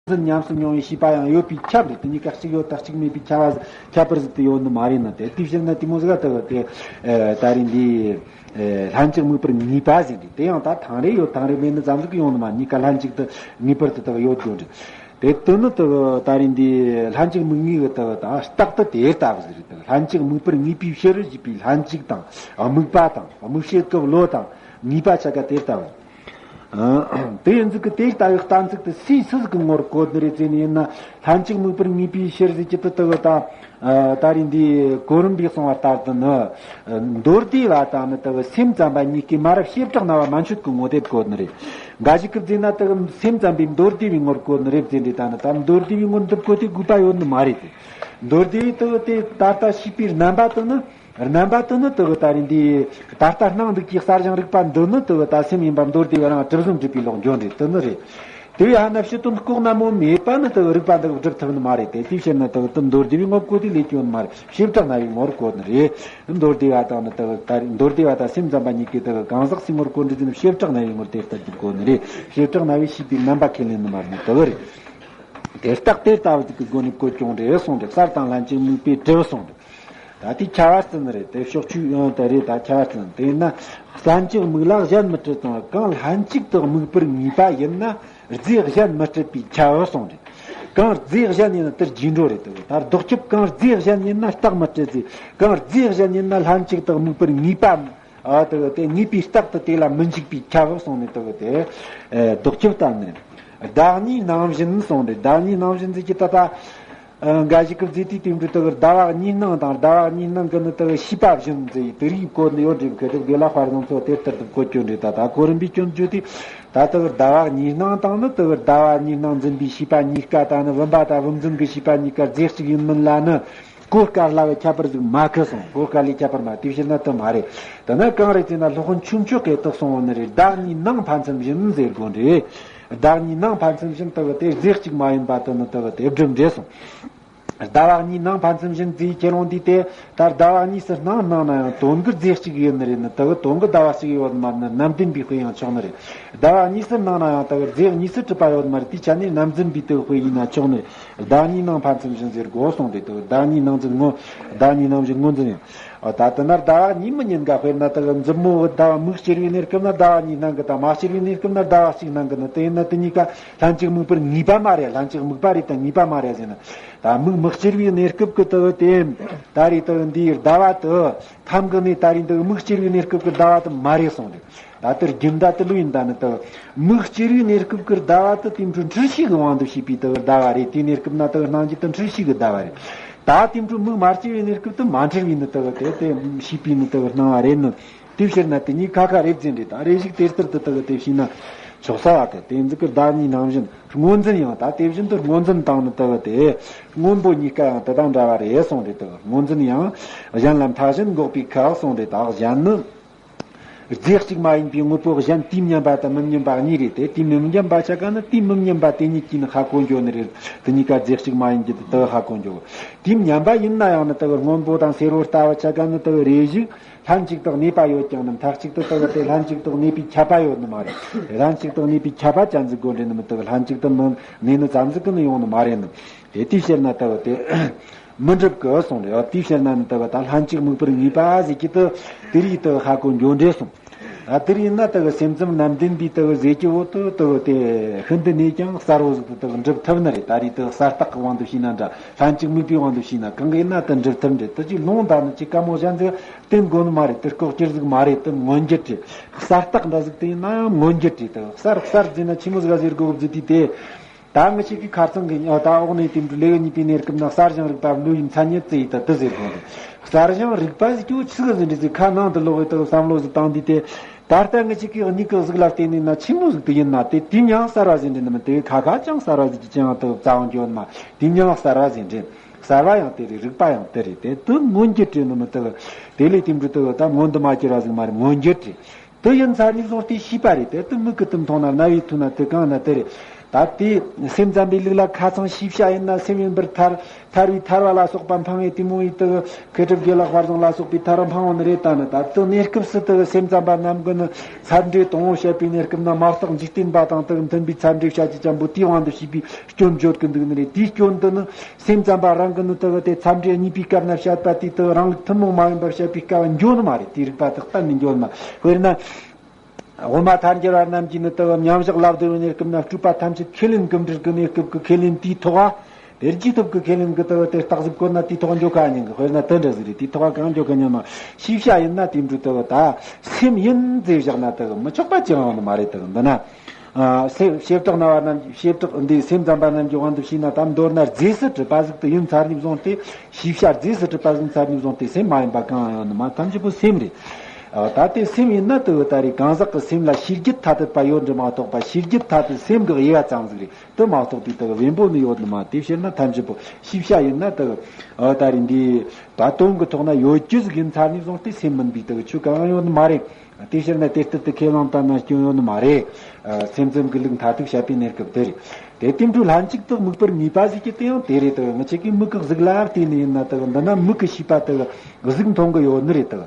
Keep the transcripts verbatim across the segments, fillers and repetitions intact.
འཛིན་ཉམས་སུ་མྱོང་བའི་ཤེས་པ་ཡང་ཡོད་པས་ཁྱབ་རེད། དེ་གཉིས་ཀ་གཅིག་ཡོད་དང་གཅིག་མེད་པའི་ཁྱབ་པ་ཁྱད་པར་ཟིག་དེ་ཡོད་ནི་མ་རེད་ན། དེ་དེའི་ཕྱིར་ན་དེ་མོ་ཟིག་ག་དེ་དེ་ད་རིང་འདི་ལྷན་ཅིག་དམིགས་པར་ངེས་པ་ཟེར་རེད། དེ་ཡང་ད་ཐང་རེ་ཡོད་ཐང་རེ་མེད་ནི་ཙམ་ཟིག་གི་ཡོང་ནི་མ། གཉིས་ཀ་ལྷན་ཅིག་ཏུ་ངེས་པར་དུ་དག་ཡོད་དགོས་རེད། དེ་དོན་ནི་དག་ད་རིང་འདི་ལྷན་ཅིག་དམིགས་ངེས་གི་དག་ད་རྟག་ཏུ་དེ་ལྟ་བུ་ཟིག་རེད། དག་ལྷན་ཅིག་དམིགས་པར་ངེས་པའི་ཕྱིར་ཞེས་པའི་ལྷན་ཅིག་དང་དམིགས་པ་དང་དམིགས་བྱེད་སྐབས་བློ་དང་ངེས་པ་ཆ་ག་དེ་ལྟ་བུ། དེ་ཡིན་ཟིག་གི་དེ་ལྟ་བུའི་གཏན་ཚིགས་དེ་སུས་སུ་ཟིག་གི་ངོར་བཀོད་ནི་རེད་ཟེར་ནི་ཡིན་ན། ལྷན་ཅིག་དམིགས་པར་ངེས་པའི་ཕྱིར་ཟེར་གྱི་དེ་དག་ད་ད་རིང་འདི་གོ་རིམ་པས་གསུངས་པ་ལྟར་དུ་ནི། མདོ་སྡེ་བ་དང་ནི་དག་སེམས་ཙམ་པ་གཉིས་ཀས་མ་རབས་བྱེ་བྲག་སྨྲ་བ་མན་ཆོད་ཀྱི་ངོ་དེབ་བཀོད་ནི་རེད། འགའ་ཞིག་གིས་བརྩིས་ན་དག་སེམས་ཙམ་པས་མདོ་སྡེ་བའི་ངོར་བཀོད་ནི་རེད་ཟེར་འདི་ད་ནི་ད་མདོ་སྡེ་བའི་ངོར་འདི་བཀོད་དེ་དགོས་པ་ཡོད་ནི་མ་རེད་དེ། མདོ་སྡེ་བའི་དག་དེ་ད་ལྟ་ཤེས་པའི་རྣམ་པ་དེ་ནི། རྣམ་པ་དེ་ནི་དེ་གི་ད་རིང་འདི་ད་ལྟ་སྣང་སྟོང་གི་གསལ་བྱང་རིག་པ་འདི་ནི་དེ་གི་ད་སེམས་ཡིན་པ་མདོ་སྡེ་བ་རང་གྲུབ་གསུམ་སྒྲུབ་པའི་ལོག་འགྱོ་འདྲེ་དེ་ནི་རེད། དེ་བས་ཧ་ན་ཕྱི་དོན་ལྐོག་ན་མོ་མེད་པ་ནི་དེ་གི་རིག་པ་འདི་གི་སྒྲུབ་ཐུབ་ནི་མ་རེད་དེ། དེའི་ཕྱིར་ན་དེ་གི་དེ་མདོ་སྡེ་བའི་ངོར་བཀོད་དེ་ལས་སྐྱོན་མ་རེད། བྱེ་བྲག་སྨྲ་བའི་ངོར་བཀོད་ནི་རེད། མདོ་སྡེ་བ་དང་ནི་དེ་གི་ད་རིང་མདོ་སྡེ་བ་དང་སེམས་ཙམ་པ་གཉིས་ཀས་དེ་གི་གང་ཟག་སེམས་ངོར་བཀོད་འདི་ཟིན་བྱེ་བྲག་སྨྲ་བའི་ངོར་དེ་ལྟར་དུ་བཀོད་ནི་རེད། བྱེ་བྲག་སྨྲ་བས་ཤེས་པའི་རྣམ་པ་ཁས་ལེན་ནི་མ་རེད་ནི་དེ་གི་རེད། དེ་རྟགས་དེ་ལྟ་བུ་ཟིག་གི་སྒོ་ནས་བཀོད་ཀྱང་རེད་གསུངས་ཏེ། གསར་དང་ལྷན་ཅིག་དམིགས་པའི་གྲུབ་གསུངས་ཏེ། ད་དེ་ཁྱབ་པ་བརྩི་ནི་རེད་དེ། ཕྱོགས་ཆོས་ཡང་དེ་རེད། ད་ཁྱབ་པ་བརྩི་ནི་དེ་ཡིན་ན། ལྷན་ཅིག་དམིགས་ལ་གཞན་མི་སྲིད་དང་། གང་ལྷན་ཅིག་ཏུ་དམིགས་པར་ངེས་པ་ཡིན་ན། རྫས་གཞན་མི་སྲིད་པས་ཁྱབ་གསུངས་ཏེ། གང་རྫས་གཞན་ཡིན་ན་དེར་རྗེས་འགྲོ་རེད་དེ། ད་ལྡོག་ཁྱབ་གང་རྫས་གཞན་ཡིན་ན་རྟགས་མི་སྲིད་ཟེར། གང་རྫས་གཞན་ཡིན་ན་ལྷན་ཅིག་ཏུ་དམིགས་པར་ངེས་པ། ཨ་དེ་དེ་ངེས་པའི་རྟགས་དེ་དེ་ལ་མི་འཇིག་པས་ཁྱབ་གསུངས་ནས་དེ་དེ་ལྡོག་ཁྱབ་བསྟན་ནས། བདག་ཉིད་སྣང་བཞིན་གསུངས་ཏེ། བདག་ཉིད་སྣང་བཞིན་ཟེར་གྱི་ད་ལྟ། ཨ། འགའ་ཞིག་གིས་བརྩིས་ཏེ་དེ་འདྲ་དེ་གི་ཟླ་བ་གཉིས་སྣང་དང་། ཟླ་བ་གཉིས་སྣང་གི་ནི་དེ་གི་ཤེས་པ་བཞིན་ཟེར་དེ་རིགས་བཀོད་ནི་ཡོད་འདྲ། གི་དེ་དགེ་ལ་དཔལ་བཟང་ཚོ་དེ་ལྟར་དུ་བཀོད་རྒྱུ་འདྲ། ད་ད་གོ་རིམ་པའི་སྐྱོན་བརྗོད་དེ། ད་དེ་གི་ཟླ་བ་གཉིས་སྣང་དང་ནི་དེ་གི་ཟླ་བ་གཉིས་སྣང་འཛིན་པའི་ཤེས་པ་གཉིས་ཀ་དང་ནི་བུམ་པ་དང་བུམ་འཛིན་གྱི་ཤེས་པ་གཉིས་ཀ་རྫས་གཅིག་ཡིན་མིན་ལ་ནི། གོ་སྐབས་ལ་བའི་ཁྱད་པར་ཟིག་མ་ཁུ་སོང་། གོ་སྐབས་ལས་ཁྱད་པར་མ། དེ་ཕྱིར་ན་དེ་མ་རེད། དེ་ན་གང་རེད་ཟེར་ན། སློབ་དཔོན་ཆོས་མཆོག་གིས་དེ་གསུངས་པ་ནི་རེད། བདག་ཉིད་སྣང་ཕན་ཚུན་བཞིན་ཟེར་དགོས་འདྲ། བདག་ཉིད་སྣང་ཕན་ཚུན་བཞིན་དེ་གི་དེ་རྫས་གཅིག་མ་ཡིན་པ་དེ་ནི་དེ་གི་དེ་སྒྲུབ་འདྲ་སོང་། ཟླ་བ་གཉིས་སྣང་ཕན་ཚུན་བཞིན་ཟེར་ཁྱེད་རང་འདི་དེ། ད་ཟླ་བ་གཉིས་སུ་སྣང་སྣང་ན་ཡང་དོན་གྱི་རྫས་གཅིག་ཡོད་ནི་རེད་ནི། དེ་གི་དོན་གྱི་ཟླ་བ་གཅིག་ཡོད་མ་ནི་རྣམ་བདེན་པའི་དཔེ་ཡང་ཆོག་ནི་རེད། ཟླ་བ་གཉིས་སུ་སྣང་ན་ཡང་དེ་གི་རྫས་གཉིས་སུ་གྲུབ་པ་ཡོད་མ་རེད། དེའི་ཆ་ནས་རྣམ་བདེན་པའི་དེ་གི་དཔེ་ཡིན་ན་ཆོག་ནི་རེད། བདག་ཉིད་སྣང་ཕན་ཚུན་བཞིན་ཟེར་དགོས་གསུངས་ཏེ། དེ་བདག་ཉིད་སྣང་འཛིན་ངོ་། བདག་ཉིད་སྣང་བཞིན་ངོས་འཛིན་ཡང་། ཨ། ད་དེ་ན་ཟླ་བ་གཉིས་མི་ཉིན་ག་དཔེར་ན་དེ་གི་མཛུབ་མོ་གི་ཟླ་བ་མིག་ཕྱེ་བའི་གནས་སྐབས་ན་ཟླ་བ་གཉིས་སྣང་གི་དང་། མ་ཕྱེ་བའི་གནས་སྐབས་ན་ཟླ་བ་གཅིག་སྣང་གི་ནི། དེ་ཡིན་ན་དེ་གཉིས་ཀ་ལྷན་ཅིག་དམིགས་པར་ངེས་པ་མ་རེད། ལྷན་ཅིག་དམིགས་པ་རེད་དང་ངེས་པ་མ་རེད་ཟེར་ན། ད་མིག་མི་ཕྱེ་བའི་གནས་སྐབས་ཀྱི་དེ་གི་དེ་ད་རེས་དེ་གི་འདིའི་ཟླ་བ་དེ་ཐམ་གི་ནས་ད་རེས་འདི་མིག་ཕྱེ་བའི་གནས་སྐབས་ཀྱི་ཟླ་བ་དེ་མ་རེད་གསུངས་རེད། ད་དེར་རྒྱུ་མཐའ་དེ་ལོས་ཡིན། ད་ནི་དེ་མིག་ཕྱེ་བའི་གནས་སྐབས་ཀྱི་ཟླ་བ་དེ་དེ་འཕྲོ་འཁྲུལ་ཤེས་ཀྱི་དབང་དུ་བྱས་པའི་དེ་གི་ཟླ་བ་རེད། དེའི་གནས་སྐབས་ན་དེ་གི་སྣང་རྒྱུ་དེ་འཁྲུལ་ཤེས་ཀྱི་ཟླ་བ་རེད། ད་དེ་འཕྲོ་མིག་མ་ཕྱེ་བའི་གནས་སྐབས་དེ་མ་འཁྲུལ་བའི་ནི་དེ་གི་དེ་དེ་ཤེས་པའི་ནི་དེ་གི་སྣང་བ་རེད་ནི། དེའི་ཕྱིར་ན་དེ་གཉིས་ཁ་ཁ་རེད་ཟེར་འདྲ། ད་རེ་ཞིག་དེ་ལྟར་དུ་དེ་གི་དེ་ཤེས་ན་ཆོག་ས་བ་དེ། དེ་ཟིག་གི་བདག་ཉིད་སྣང་བཞིན་སྔོ་འཛིན་ཡང་། ད་དེ་བཞིན་དུ་སྔོ་འཛིན་དང་ནི་དེ་གི་དེ་སྔོན་པོ་གཉིས་ཀ་ཡང་དེ་དང་འདྲ་བ་རེད་གསུངས་ཏེ། དེ་གི་སྔོ་འཛིན་ཡང་གཞན་ལ་མཐའ་གཞན་འགོག་པའི་ཁ་གསུངས་ཏེ། ད་གཞན་ནི། རྫས་གཅིག་མ་ཡིན་པའི་དངོས་པོ་གཞན་དུས་མཉམ་པ་དང་མི་མཉམ་པ་གཉིས་རེད་དེ། དུས་མི་མཉམ་པ་ཆ་ག་ནི་དུས་མི་མཉམ་པ་དེ་ཉིད་ཀྱིས་ནི་ཧ་གོ་འགྱོ་ནི་རེད། དེ་གཉིས་ཀ་རྫས་གཅིག་མ་ཡིན་གྱི་དེ་ཧ་གོ་འགྱོ། དུས་མཉམ་པ་ཡིན་ན་ཡང་ནི་དེ་གི་སྔོན་པོ་དང་སེར་བོ་ལྟ་བུ་ཆ་ག་ནི་དེ་གི་རེ་ཞིག་ལྷན་ཅིག་ཏུ་གནས་པ་ཡོད་ཀྱང་ནི། མཐའ་གཅིག་ཏུ་དེ་གི་དེ་ལྷན་ཅིག་ཏུ་གནས་པའི་ཁྱབ་པ་ཡོད་ནི་མ་རེད། ལྷན་ཅིག་ཏུ་གནས་པའི་ཁྱབ་པ་ཅན་ཟིག་དགོས་འདྲེ་ནི་མི། དེ་གི་ལྷན་ཅིག་ཏུ་མི་གནས་ནི་ཙམ་ཟིག་གི་ནི་ཡོང་ནི་མ་རེད་ནི། དེ་དེའི་ཕྱིར་ན་དེ་གི་དེ་མི་འགྲུབ་གི་གསུངས་རེད། དེའི་ཕྱིར་ན་ནི་དེ་གི་ད་ལྷན་ཅིག་དམིགས་པར་ངེས་པ་ཟེར་གྱི་དེ་དེ་རིགས་དེ་གི་ཧ་གོ་འགྱོ་འདྲེ་གསུངས། ད་དེ་རིགས་ན་དེ་གི་སེམས་ཙམ་རྣམ་བདེན་པའི་དེ་གི་ཟེར་གྱི་འོ་དེ་དེ་གི་དེ་ཤིན་ཏུ་ནས་ཀྱང་གསལ་བོ་ཟིག་ཏུ་དེ་གི་འགྲུབ་ཐུབ་ནི་རེད། ད་རེས་དེ་གི་གསལ་བཏགས་ཀྱི་དབང་དུ་བྱས་ན་འདྲ། ལྷན་ཅིག་དམིགས་པའི་དབང་དུ་བྱས་ན་གང་གི་ན་དེ་འགྲུབ་ཐུབ་འདྲེ། དེ་ཅིག་ལུང་དང་ནི་ཅིག་དཀའ་མོ་གཞན་ཟིག་བསྟན་དགོས་ནི་མ་རེད། དེ་མངོན་གྱུར་རེད། གསལ་བཏགས་འདྲ་ཟིག་དེ་གསལ་བཏགས་འདྲ་ཟིག་དེ་ཡིན་ན་ཡང་མངོན་གྱུར་རེད། དེ་གི་གསལ་གསལ་ཟེར་ན་ཆི་མོ་ཟིག་ག་ཟེར་དགོས་གི་ཟེར་དུས་དེ། ད་ངི་ཞིག་གི་ཁ་ཚང་གི་ཨ་ད་འོག་ནས་དེ་འདྲ་ལེའུ་གཉིས་པའི་གནས་སྐབས་ན་གསལ་བྱང་རིག་པ་བློ་ཡི་མཚན་ཉིད་ཙི་ཡི་ད་དེ་ཟེར་དགོས་རེད། གསལ་བྱང་རིག་པ་ཟེར་གྱི་ཆི་ཟིག་ཟེར་འདྲ་ཟིག་ཁ་ནང་དུ་ལོག་གི་ད་བསམ་བློ་ཟིག་བཏང་དུས་དེ། ད་ལྟ་ངི་ཞིག་གི་གཉིས་ཀྱི་གཟུགས་ལ་བརྟེན་ནས་ན་ཆི་མོ་ཟིག་དེ་ཡིན་ན། དེ་དུས་མྱང་གསལ་བ་ཟེར་འདྲ་ནི་མིན། དེ་ཁ་ཁ་ཅང་གསལ་བ་ཟིག་གི་ཅང་དུ་རྩ་བ་འགྱོ་ནི་མ། དུས་མྱང་གསལ་བ་ཟེར་འདྲ། གསལ་བ་ཡང་དེ་རེད། རིག་པ་ཡང་དེ་རེད། དེ་དུ་མངོན་གྱུར་རེད་ནི་མི་དེ་གི་དེ་ལས་དེ་འདྲ་དེ་གི་ད་མངོན་དུ་མ་གྱུར་བ་ཟིག་མ་རེད། མངོན་གྱུར་རེད། དེ་ཡིན་ཚར་ནས་བཟུང་སྟེ་ཤེས་པ་རེད། དེ་དུ་མིག་གིས་དུ་མཐོང་ན་རྣ་བས་ཐོས་ན་དེ་གང་ན་དེ་རེད། ད་དེ་སེམས་ཙམ་པའི་ལུགས་ལ་ཁ་ཚང་ཤེས་བྱ་ཡིན་ན་སེམས་ཡིན་པར་ཐར། ཐར་བའི་ཐར་བ་ལ་སོགས་པ་འཕངས་ཡས་དེ་མོ་ཡིས་དུ་མཁས་གྲུབ་དགེ་ལེགས་དཔལ་བཟང་ལ་སོགས་པའི་ཐར་བ་འཕངས་ཡོད་ནི་རེད། ད་ནི་ད་དུ་གནས་སྐབས་སུ་དུ་སེམས་ཙམ་པ་རྣམས་ཀྱིས་ནི་ཚད་འབྲས་དང་པོ་བཤད་པའི་གནས་སྐབས་ན་མ་བརྟགས་འཇིག་རྟེན་པ་དང་དུ་མཐུན་པའི་ཚད་འབྲས་བཤད་ཀྱི་ཅན་པོ་དེའི་དབང་དུ་བྱས་པའི་སྐྱོན་བརྗོད་ཀྱི་འདུག་ནི་རེད། དེའི་སྐྱོན་དུ་ནི་སེམས་ཙམ་པ་རང་གིས་ནི་དུ་དེ་ཚད་འབྲས་གཉིས་པའི་སྐབས་ན་བཤད་པ་དེ་དུ་རང་གི་ཐུན་མོང་མ་ཡིན་པར་བཤད་པའི་སྐབས་འགྱོ་ནི་མ་རེད། དེའི་རིགས་པ་དེ་གཏན་ནས་འགྱོ་ནི་མ། དཔེར་ན། དབུ་མ་ཐལ་འགྱུར་བ་རྣམས་ཀྱིས་ནི་དུ་མཉམ་བཞག་ལ་བསྡུར་བའི་གནས་སྐབས་ན་སྤྲོས་པ་ཐམས་ཅད་ཁས་ལེན་གྱི་འབྲེལ་གྱི་གནས་སྐབས་ཀྱི་ཁས་ལེན་དེའི་ཐོག་ག་དེ་རྗེས་ཐོབ་ཀྱི་ཁས་ལེན་གྱི་དུ་དེ་རྟགས་གཟུགས་བཀོད་ན་དེའི་ཐོག་འགྱོ་ག་ཉན་གི། དཔེར་ན་དུ་འདྲ་ཟིག་རེད། དེའི་ཐོག་ག་གང་འགྱོ་གི་ཉན་མ། ཤེས་བྱ་ཡིན་ན་དེ་འདྲ་དུ་ད་སེམས་ཡིན་ཟེར་བཞག་ན་དུ་མི་ཆོག་པ་ཅི་ཡང་ཡོད་ནི་མ་རེད། དུ་འདི་ན། ཨ། སེ་བྱེ་བྲག་སྨྲ་བ་རྣམས་བྱེ་བྲག་འདི་སེམས་ཙམ་པ་རྣམས་ཀྱི་དབང་དུ་བྱས་ན་དམ་མདོར་ན་རྫས་སུ་གྲུབ་པ་ཟིག་ཏུ་ཡིན་ཚར་ནས་བཟུང་སྟེ། ཤེས་བྱ་རྫས་སུ་གྲུབ་པ་ཟིག་ཚར་ནས་བཟུང་སྟེ་སེམས་མ་ཡིན་པ་གང་ཡང་ཡོད་ནི་མ། ཐམས་ཅད་པོ་སེམས་རེད། ཨ། ད་ལྟའི་སེམས་ཡིན་ན་དུ་ད་རེས་གང་ཟག་གི་སེམས་ལ་ཤེས་རྒྱུད་ཐ་དད་པ་ཡོད་འདྲ་མ་གཏོགས་པ་ཤེས་རྒྱུད་ཐ་དད་སེམས་ཀྱི་དབྱེ་བ་ཙམ་ཟིག་རེད། དུ་མ་གཏོགས་དེ་དུ་བེམ་པོ་ནི་ཡོད་ནི་མ། དེ་ཕྱིར་ན་ཐམས་ཅད་པོ་ཤེས་བྱ་ཡིན་ན་དུ། ཨ། ད་རེས་འདི་ད་དོན་གྱི་ཐོག་ན་ཡོད་རྒྱུ་ཟིག་ཡིན་ཚར་ནས་བཟུང་སྟེ་སེམས་མིན་པའི་དུ་ཆོས་གང་ཡང་ཡོད་ནི་མ་རེད། དེ་ཕྱིར་ན་དེ་ལྟར་དུ་ཁས་བླངས་བཏང་ན་སྐྱོན་ཡོད་ནི་མ་རེད། ཨ། སེམས་ཙམ་གྱི་ལུགས་མཐར་ཐུག་བཤད་པའི་གནས་སྐབས་དེ་རེད། དེ་དེ་འཕྲོ་ལྷན་ཅིག་ཏུ་དམིགས་པར་ངེས་པ་ཟིག་གི་དེ་ཡང་དེ་རེད། དུ་ངི་ཆེ་གི་མིག་གི་གཟུགས་ལ་བལྟས་ནས་ཡིན་ན་དུ་འདི་ན་མིག་གི་ཤེས་པ་དུ་གཟུགས་མཐོང་གི་ཡོད་ནི་རེད། དུ་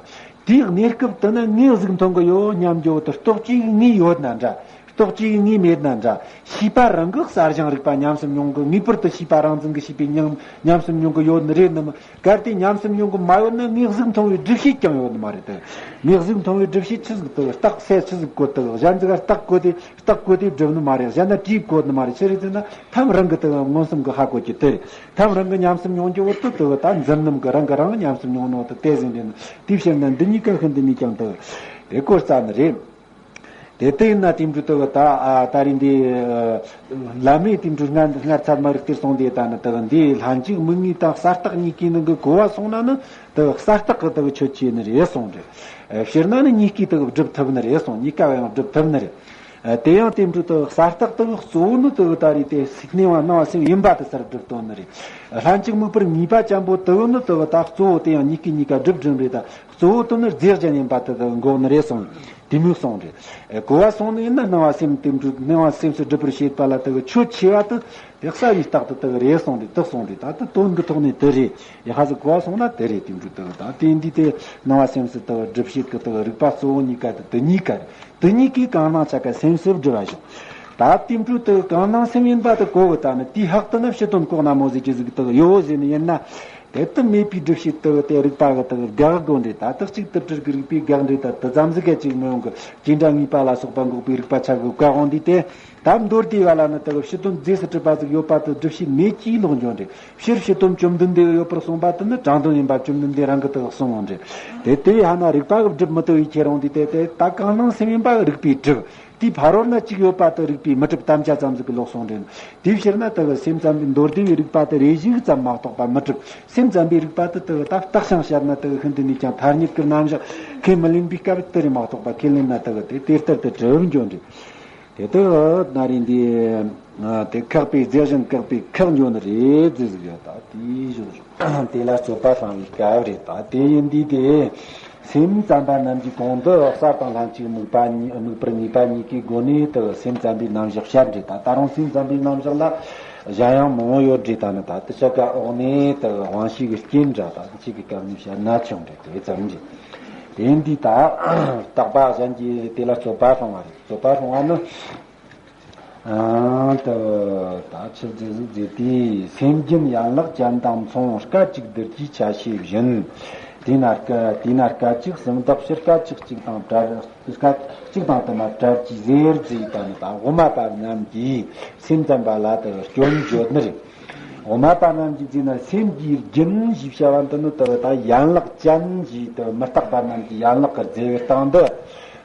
དེའི་གནས་སྐབས་དུ་ན་ངས་གཟུགས་མཐོང་གི་ཡོད་སྙམ་རྒྱུ་དུ་རྟོག་བཅས་ངས་ཡོད་ན་འདྲ། རྟོག་བཅས་ངས་མེད་ན་འདྲ། ཤེས་པ་རང་གི་གསལ་བྱང་རིག་པ་ཉམས་སུ་མྱོང་གི། ངེས་པར་དུ་ཤེས་པ་རང་འཛིན་གྱི་ཤེས་པས་ཉམས་ཉམས་སུ་མྱོང་གི་ཡོད་ནི་རེད་ནམ། གལ་ཏེ་ཉམས་སུ་མྱོང་གི་མ་ཡོད་ན་ངས་གཟུགས་མཐོང་བའི་སྒྲུབ་བྱེད་ཀྱང་ཡོད་ནི་མ་རེད་དེ། ངས་གཟུགས་མཐོང་བའི་སྒྲུབ་བྱེད་ཆི་ཟིག་དེ་རྟགས་གསལ་ཆི་ཟིག་བཀོད་དེ། གཞན་ཟིག་རྟགས་བཀོད་དེ་རྟགས་བཀོད་དེ་སྒྲུབ་ནི་མ་རེད། གཞན་ན་བྲིས་བཀོད་ནི་མ་རེད། ཆི་རེད་ཟེར་ན་ཐམ་རང་གི་དེ་མངོན་སུམ་གི་ཧ་གོ་རྒྱུ་དེ་རེད། ཐམ་རང་གི་ཉམས་སུ་མྱོང་རྒྱུ་བོ་དེ་དེ་ད་འཛིན་རྣམ་གི་རང་གི་རང་ཉམས་སུ་མྱོང་ནོ་དེ་དེ་ཟིན་རེད། དེའི་ཕྱིར་ན་འདི་གཉིས་ཀ་ཤིན་ཏུ་ནས་ཀྱང་དེ་དེ་གོ་རྩ་ནི་རེད། དེ་ལྟ་ཡིན་ན་དེ་འདྲ་དུ་ད་ཨ་ད་རིང་འདི་ཨ་བླ་མས་དེ་འདྲ་སྔར་སྔར་ཚར་མ་རིག་སྟེར་སོང་དེ། ད་ནི་དུ་འདི་ལྷན་ཅིག་དམིགས་ངེས་དང་གསལ་བཏགས་གཉིས་ཀའི་ནང་གི་གོ་བ་སོང་ན་ནི་དུ་གསལ་བཏགས་ཀྱི་དུ་ཆོས་ཅན་ནི་རེད་གསུངས་རེད། ཨ་སྤྱིར་ན་ནི་གཉིས་ཀའི་དུ་སྒྲུབ་ཐུབ་ནི་རེད་གསུངས། གཉིས་ཀ་བ་ཡང་སྒྲུབ་ཐུབ་ནི་རེད། ཨ་དེ་ཡང་དེ་འདྲ་དུ་གསལ་བཏགས་དུ་གཙོ་བོ་ནི་དུ་ད་རེས་དེ་སྣང་བ་སྣང་བ་སེམས་ཡིན་པ་དུ་གསལ་སྒྲུབ་སྟོན་ནི་རེད། ལྷན་ཅིག་དམིགས་པར་ངེས་པ་ཅན་པོ་དུ་ནི་དུ་ད་གཙོ་བོ་དེ་ཡང་གཉིས་ཀའི་གཉིས་ཀ་སྒྲུབ་སྒྲུབ་རེད། ད་གཙོ་བོ་དེ་ནི་རྫས་གཞན་ཡིན་པ་དེ་དག་འགོག་ནི་རེད་གསུངས། དེ་མོ་གསུངས་རེད། ཨེ་གོ་བ་སོང་ནི་ཡིན་ན་སྣང་བ་སེམས་དེ་འདྲ་སྣང་བ་སེམས་སུ་སྒྲུབ་པར་བྱེད་པ་ལ་དེ་གི་ཆོས་ཆེ་བ་དེ་དེ་གསལ་བའི་རྟགས་དེ་དག་རེད་གསུངས་ཏེ་དེ་གསུངས་ཏེ། ད་ལྟ་དོན་གྱི་ཐོག་ནས་དེ་རེད། ཡ་ཧ་ཟི་གོ་བ་སོང་ན་དེ་རེད། དེ་འདྲ་དེ་གི་ད་དེ་འདི་དེ་སྣང་བ་སེམས་སུ་དེ་གི་སྒྲུབ་བྱེད་ཀྱི་དེ་གི་རིག་པ་གཙོ་བོ་གཉིས་ཀ་དེ་དེ་གཉིས་ཀ་རེད། དེ་གཉིས་ཀའི་གང་སྣང་ཆ་ག་སེམས་སུ་སྒྲུབ་པ་བྱུང་། ད་དེ་འདྲ་དེ་གི་གང་སྣང་སེམས་ཡིན་པ་དེ་གོ་གི། ད་ནི་དེའི་ལྷག་ཏུ་ན་ཕྱི་དོན་ལྐོག་ན་མོ་ཟིག་གི་ཟིག་དེ་གི་ཡོད་ཟེར་ནི་ཡིན་ན། དེ་ལྟར་མེད་པའི་སྒྲུབ་བྱེད་དུ་དེ་རིག་པ་གི་དུ་དགག་དགོས་འདྲེ། ད་དག་ཅིག་དུ་སྤྲུལ་གི་རིག་པའི་དགག་འདྲེ། ད་དུ་ཙམ་ཟིག་ག་ཅིག་མི་ཡོང་གི། ཅི་འདྲ་ངེས་པ་ལ་སོགས་པ་འགོག་པའི་རིག་པ་ཆ་གི་བཀའ་དབང་འདི་དེ། ད་མདོར་བསྡུས་པ་ལ་ནི་དུ་ཕྱི་དོན་རྫས་སུ་གྲུབ་པ་ཟིག་ཡོད་པ་དུ་སྒྲུབ་བྱེད་མེད་ཀྱི་ལོག་འགྱོ་འདྲེ། ཕྱིར་ཕྱི་དོན་བཅོམ་ལྡན་འདས་ཡོད་པར་གསུངས་པ་དུ་ནི་དྲང་དོན་ཡིན་པ་བཅོམ་ལྡན་འདས་རང་གི་དུ་གསུངས་འོང་འདྲེ། དེ་དེ་བས་ཧ་ན་རིག་པ་གི་སྒྲུབ་མི་དུ་བའི་ཁྱེད་རང་འདི་དེ་དེ་ད་གང་སྣང་སེམས་ཡིན་པ་རིག་པས་གྲུབ། དེའི་ཕ་རོལ་ན་གཅིག་ཡོད་པ་དེ་རིགས་པས་མི་གྲུབ་དམ་བཅའ་ཙམ་ཟིག་གི་ལོག་སོང་རེད། དེའི་ཕྱིར་ན་དེ་གི་སེམས་ཙམ་པའི་མདོར་བསྡུས་པའི་རིགས་པ་དེ་རེ་ཞིག་ཙམ་མ་གཏོགས་པ་མི་གྲུབ། སེམས་ཙམ་པའི་རིགས་པ་དེ་དེ་གི་ད་བརྟགས་ཤིང་དཔྱད་ན་དེ་གི་ཤིན་ཏུ་ནས་ཀྱང་ཐ་སྙད་ཀྱི་རྣམ་གཞག་ཁས་མི་ལེན་པའི་སྐབས་དེ་རེད་མ་གཏོགས་པ། ཁས་ལེན་ན་དེ་གི་དེ་དེ་ལྟར་དུ་གྲུབ་འགྱོ་འདྲེ། དེ་དེ་ན་རེ་འདི་དེ་ཁག་པའི་རྫས་གཞན་བཀག་པའི་ཁག་འགྱོ་ནི་རེད་ཟེར་ཟིག་ཡོད། ད་དེའི་གཞུག་གཞུག་དེ་ལ་རྩོད་པ་སློང་བའི་སྐབས་རེད། ད་དེ་ཡིན་དུས་དེ། སེམས་ཙམ་པ་རྣམས་ཀྱིས་གོང་དུ་གསལ་དང་ལྷན་ཅིག་དམིགས་པ་གཉིས། དམིགས་པར་ངེས་པ་གཉིས་ཀའི་སྒོ་ནས་དུ་སེམས་ཙམ་པའི་རྣམ་གཞག་བཤད་འདྲེ། ད་ད་རུང་སེམས་ཙམ་པའི་རྣམ་གཞག་ལ་གཞན་ཡང་མང་བོ་ཡོད་འདྲེ། ད་ནི་ད་དུ་ཆ་ག་འོག་ནས་དུ་དབང་ཤེས་ཀྱི་རྐྱེན་འདྲ་ད་དུ་ཆེ་གི་སྐབས་ནས་བཤད་ན་ཆོག་འདྲེ། དེ་ཙམ་གྱིས་དེ་འདི་ད་རྟག་པ་གཞན་གྱིས་དེ་ལ་རྩོད་པ་སློང་བ་རེད། རྩོད་པ་སློང་བ་ནི། ཨང་། ད་ད་ཕྱིར་རྫས་གཟུགས་རྫས་དེས་སེམས་རྒྱུན་ཡན་ལག་ཅན་དང་མཚུངས། སྐད་ཅིག་བསྡུར་གྱི་ཆ་ཤས་བཞིན། དེས་ན་སྐད་དེས་ན་སྐད་ཅིག་སུམ་བརྡེག་ཕྱིར། སྐད་ཅིག་གཅིག་དང་བྲལ། སྐད་གཅིག་དང་དུ་མ་བྲལ་གྱི་ཟེར་ཟེར་ད་ནི་ད་དབུ་མ་པ་རྣམས་ཀྱིས་སེམས་ཙམ་པ་ལ་དུ་སྐྱོན་བརྗོད་ནི་རེད། དབུ་མ་པ་རྣམས་ཀྱིས་ཟེར་ན་སེམས་ཀྱི་རྒྱུན་ཞེས་བྱ་བ་འདི་ནི་དུ་ད་ཡན་ལག་ཅན་ཞེས་དུ་མི་རྟག་པ་རྣམས་ཀྱི་ཡན་ལག་གི་རྫས་པའི་སྟེང་དུ།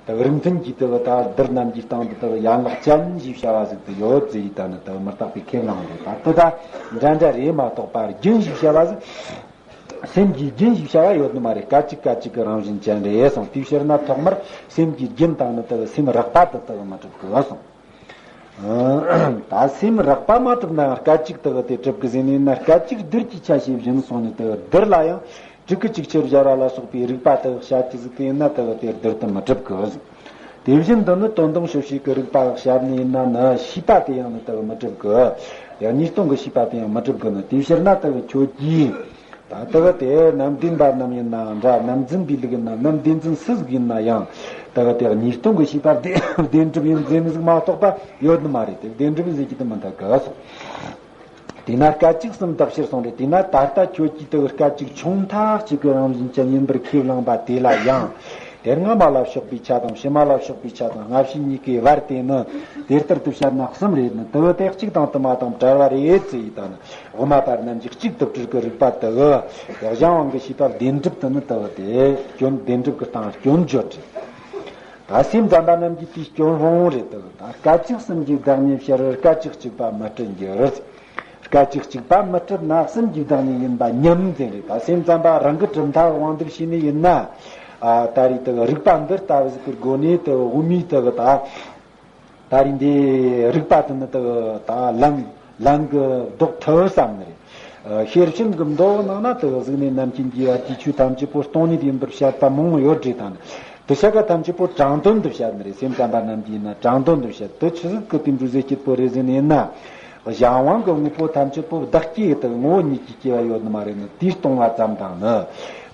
དེ་རིགས་མཐུན་གྱི་དེ་ད་བསྡུར་རྣམས་ཀྱི་སྟེང་དུ་དེ་ཡན་ལག་ཅན་ཞེས་བྱ་བ་ཟིག་ཏུ་ཡོད་ཟེར་ཡི་ད་ནི་དེ་མི་རྟག་པའི་ཁས་བླངས་རེད། ད་དེ་ད་འདྲ་འདྲ་རེད་མ་གཏོགས་པར་རྒྱུན་ཞེས་བྱ་བ་ཟིག་སེམས་ཀྱི་རྒྱུན་ཞེས་བྱ་བ་ཡོད་ནི་མ་རེད། སྐད་ཅིག་སྐད་ཅིག་གི་རང་བཞིན་ཅན་རེད་གསུངས། དེའི་ཕྱིར་ན་ཐོག་མར་སེམས་ཀྱི་རྒྱུན་དང་ནི་དེ་སེམས་རགས་པ་དེ་དེ་མ་གྲུབ་གི་གསུངས། ད་སེམས་རགས་པ་མ་གྲུབ་ན་ཡང་སྐད་ཅིག་དེ་དེ་གྲུབ་གི་ཟེར་ནས་ན། སྐད་ཅིག་བསྡུར་གྱི་ཆ་ཤས་བཞིན་གསུངས་ནས་དེ་བསྡུར་ལ་ཡང་། དྲུག་གི་ཅིག་ཆར་སྦྱར་བ་ལ་སོགས་པའི་རིགས་པ་དག་བྱ་ཅི་ཟིག་དེ་ཡིན་ན་དག་དེ་བསྡུར་དུ་མི་གྲུབ་གི། དེ་བཞིན་དུ་ནི་དོན་དམ་དཔྱོད་བྱེད་ཀྱི་རིགས་པ་བཤད་ནི་ཡིན་ན་ནི་ཤེས་པ་དེ་ཡང་ནི་དེ་གི་མི་གྲུབ་གི། ཡང་ཉིས་སྟོང་གི་ཤེས་པ་དེ་ཡང་མི་གྲུབ་གི་ནི། དེའི་ཕྱིར་ན་དེ་གི་ཁྱོད་ཀྱིས་ད་དེ་གི་དེ་ནམ་བདེན་པ་ནམ་ཡིན་ན་འདྲ། ནམ་འཛིན་པའི་ལུགས་ཡིན་ན། ནམ་བདེན་འཛིན་སུ་ཟིག་ཡིན་ན་ཡང་དེ་གི་དེ་ཉིས་སྟོང་གི་ཤེས་པ་བདེན་བདེན་གྲུབ་ཡིན་ཟེར་ནི་ཟིག་མ་གཏོགས་པ་ཡོད་ནི་མ་རེད། དེ་བདེན་གྲུབ་ཡིན་ཟེར་གྱི་དེ་མི་འདུག་གི། དེས་ན་སྐད་ཅིག་གསུམ་དག་ཕྱིར་གསུངས་རེད། དེས་ན་ད་ལྟ་ཁྱོད་ཀྱིས་དེ་གི་སྐད་ཅིག་ཆུང་མཐའ་གཅིག་གི་རང་བཞིན་ཅན་ཡིན་པར་ཁས་བླངས་པ་དེ་ལ་ཡང་། དེ་སྔ་མ་ལ་ཕྱོགས་པའི་ཆ་དང་ཕྱི་མ་ལ་ཕྱོགས་པའི་ཆ་དང་སྔ་ཕྱི་གཉིས་ཀའི་བར་དེ་ནི་དེ་ལྟར་དུ་བཤད་ན་གསུམ་རེད་ནི། དེ་བས་དེ་གཅིག་དང་དུ་མ་དང་བྲལ་བ་རེད་ཟེར་ཡི་ད་ནི། དབུ་མ་པ་རྣམས་ཀྱིས་གཅིག་ཏུ་སྤྲུལ་གྱི་རིགས་པ་དེ་གི་གཞན་དབང་གི་ཤེས་པ་བདེན་གྲུབ་དེ་ནི་དེ་བས་དེ་སྐྱོན་བདེན་གྲུབ་ཀྱི་སྟེང་སྐྱོན་བརྗོད་རེད། ད་སེམས་ཙམ་པ་རྣམས་ཀྱིས་དེའི་སྐྱོན་སློང་རེད་དེ་གི། ད་སྐད་ཅིག་གསུམ་གྱིས་བདག་ཉིད་ཕྱིར། སྐད་ཅིག་གཅིག་པ་མི་སྤྲུལ་འགྱུར། སྐད་ཅིག་གཅིག་པ་མི་སྤྲུལ་ན་གསུམ་གྱིས་བདག་ཉིད་ཡིན་པ་ཉམས་ཟེར་རེད། ད་སེམས་ཙམ་པ་རང་གི་གྲུབ་མཐའ་དབང་དུ་བྱས་ནས་ཡིན་ན། ཨ་ད་རེས་དེ་གི་རིགས་པ་འདི་ལྟ་བུ་ཟིག་གི་སྒོ་ནས་དེ་གི་དབུ་མའི་དེ་གི་ད་ད་རེས་འདི་རིགས་པ་དེ་ནི་དེ་གི་ད་ལན་ལན་གི་ལྡོག་ཐུབ་བསམ་ནི་རེད། ཨ་ཤེར་ཕྱིན་གི་མདོ་ནང་ན་དེ་གི་གཟུགས་ནས་རྣམ་མཁྱེན་གྱིས་ཡ་དེའི་ཆོས་ཐམས་ཅད་པོ་སྟོང་ཉིད་ཡིན་པར་བཤད་པ་མང་ཡོད་རེད། ད་ནི་དེ་བཤད་ག་ཐམས་ཅད་པོ་དྲང་དོན་དུ་བཤད་ནི་རེད། སེམས་ཙམ་པ་རྣམས་ཀྱིས་ཡིན་ན་དྲང་དོན་དུ་བཤད། དེ་ཆི་ཟིག་གི་དེ་འདྲ་ཟེར་སྐྱིད་པོ་རེད་ཟེར་ནི་ཡིན་ན། གཞན་དབང་གི་དངོས་པོ་ཐམས་ཅད་པོ་བདག་སྐྱེ་དེ་ངོ་བོ་ཉིད་ཀྱིས་སྐྱེ་བ་ཡོད་ནི་མ་རེད་ནི། དེས་སྟོང་བ་ཙམ་དང་ནི།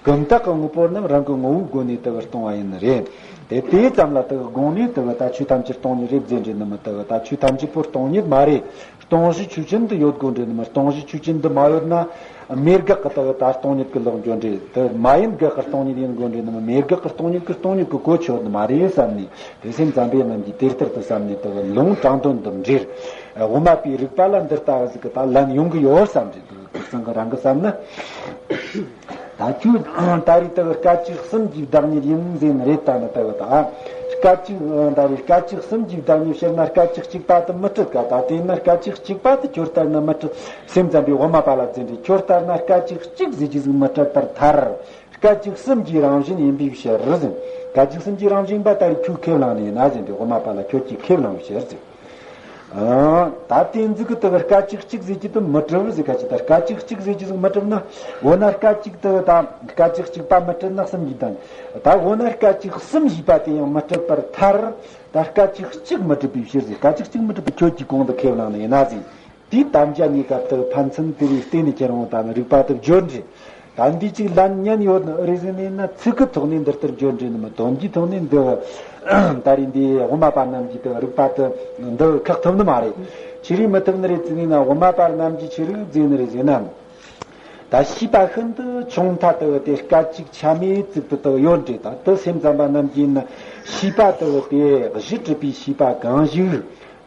ཀུན་བཏགས་ཀྱི་དངོས་པོ་རྣམས་རང་གི་ངོ་བོའི་སྒོ་ནས་དེ་གི་སྟོང་བ་ཡིན་ནི་རེད། དེ་དེ་ཙམ་ལ་དེ་གི་དགོངས་ནས་དེ་གི་ད་ཆོས་ཐམས་ཅད་སྟོང་ཉིད་རེད་ཟེར་འདྲེ་ནི་མི། དེ་གི་ད་ཆོས་ཐམས་ཅད་པོ་སྟོང་ཉིད་མ་རེད། སྟོང་གཞི་ཆོས་ཅན་དུ་ཡོད་དགོས་འདྲེ་ནི་མི། སྟོང་གཞི་ཆོས་ཅན་དུ་མ་ཡོད་ན་མེད་དགག་གི་དེ་གི་ད་སྟོང་ཉིད་ཀྱི་ལོག་འགྱོ་འདྲེ། དེ་མ་ཡིན་དགག་གི་སྟོང་ཉིད་ཡིན་དགོས་འདྲེ་ནི་མི། མེད་དགག་གི་སྟོང་ཉིད་ཀྱི་སྟོང་ཉིད་ཀྱི་གོ་ཆོད་ནི་མ་རེད་བསམ་ནས། དེ་སེམས་ཙམ་པའི་རྣམས་ཀྱིས་དེ་ལྟར་དུ་བསམ་ནས་དེ་གི་ལུང་དྲང་དོན་དུ་འགྲེལ། དབུ་མ་པའི་རིགས་པ་ལ་འདི་ལྟ་བུ་ཟིག་གི་ད་ལན་ཡོང་གི་ཡོད་བསམ་རེད། དེ་གི་ཁུར་ཚང་གི་རང་གི་བསམ་ན། ད་ཁྱོད་ད་རེས་དེ་གི་སྐད་ཅིག་གསུམ་གྱིས་བདག་ཉིད་ཡིན་ཟེར་ནི་རེད། ད་ནི་དེ་གི་ད་སྐད་ཅིག་ད་རེས་སྐད་ཅིག་གསུམ་གྱིས་བདག་ཉིད་ཕྱིར་ན་སྐད་ཅིག་གཅིག་པ་དེ་མི་སྤྲད་ག། ད་དེས་ན་སྐད་ཅིག་གཅིག་པ་དེ་ཁྱོད་ལྟར་ན་མི་སྤྲད། སེམས་ཙམ་པའི་དབུ་མ་པ་ལ་ཟེར་འདྲེ། ཁྱོད་ལྟར་ན་སྐད་ཅིག་གཅིག་ཟེར་གྱི་ཟིག་མི་སྤྲད་པར་ཐལ། སྐད་ཅིག་གསུམ་གྱི་རང་བཞིན་ཡིན་པའི་ཕྱིར་ཟེར། སྐད་ཅིག་གསུམ་གྱི་རང་བཞིན་པ་ལྟར་ཁྱོད་ཁས་བླངས་ནས་ན་ཟེར་འདྲེ། དབུ་མ་པ་ལ་ཁྱོད་ཀྱིས་ཁས་བླངས་པའི་ཕྱིར་ཟེར། ཨ། ད་དེ་འཛིག་གི་དེ་གི་སྐད་ཅིག་གཅིག་ཟེར་གྱི་དེ་མི་གྲུབ་ཟེར། ག་ཅི་ད་སྐད་ཅིག་གཅིག་ཟེར་གྱི་ཟིག་མི་གྲུབ་ན། འོ་ན་སྐད་ཅིག་དེ་ད་སྐད་ཅིག་གཅིག་པ་མི་སྤྲད་ན་གསུམ་གྱིས་ད། ད་འོ་ན་སྐད་ཅིག་གསུམ་ཞེས་པ་དེ་ཡང་མི་སྤྲད་པར་ཐལ། ད་སྐད་ཅིག་གཅིག་མི་གྲུབ་པའི་ཕྱིར་ཟེར། སྐད་ཅིག་གཅིག་མི་གྲུབ་པའི་ཁྱོད་ཀྱིས་གོང་དུ་ཁས་བླངས་ནས་ཡིན་ན་ཟེར། དེའི་དམ་བཅའ་གཉིས་ཀ་དེ་ཕན་ཚུན་དེ་བས་བརྟེན་ནས་ཁྱེར་འོང་ད་ནི་རིགས་པ་དེ་བརྗོད་འདྲེ། ད་འདི་གཅིག་ལན་ཉན་ཡོད་ནི་རེད་ཟེར་ནས་ན། ཚིག་གི་ཐོག་ནས་འདི་ལྟར་བརྗོད་འདྲེ་ནི་མི། དོན་གྱི་ཐོག་ནས་འདི་ད་རེས་འདི་དབུ་མ་པ་རྣམས་ཀྱིས་དེ་རིགས་པ་དེ་འདི་ཁག་ཐུབ་ནི་མ་རེད། ཆི་རིགས་མི་ཐུབ་ནི་རེད་ཟེར་ནས་ན། དབུ་མ་པ་རྣམས་ཀྱིས་ཆི་རིགས་ཟེར་ནི་རེད་ཟེར་ན། ད་ཤེས་པ་ཤིན་ཏུ་ཆུང་མཐའ་དེ་དེ་སྐད་ཅིག་ཆ་མེད་ཙིག་ཏུ་དེ་ཡོད་འདྲེ། ད་དེ་སེམས་ཙམ་པ་རྣམས་ཀྱིས་ན་ཤེས་པ་དེ་དེ་གཞི་གྲུབ་པའི་ཤེས་པ་གང་ཞིག་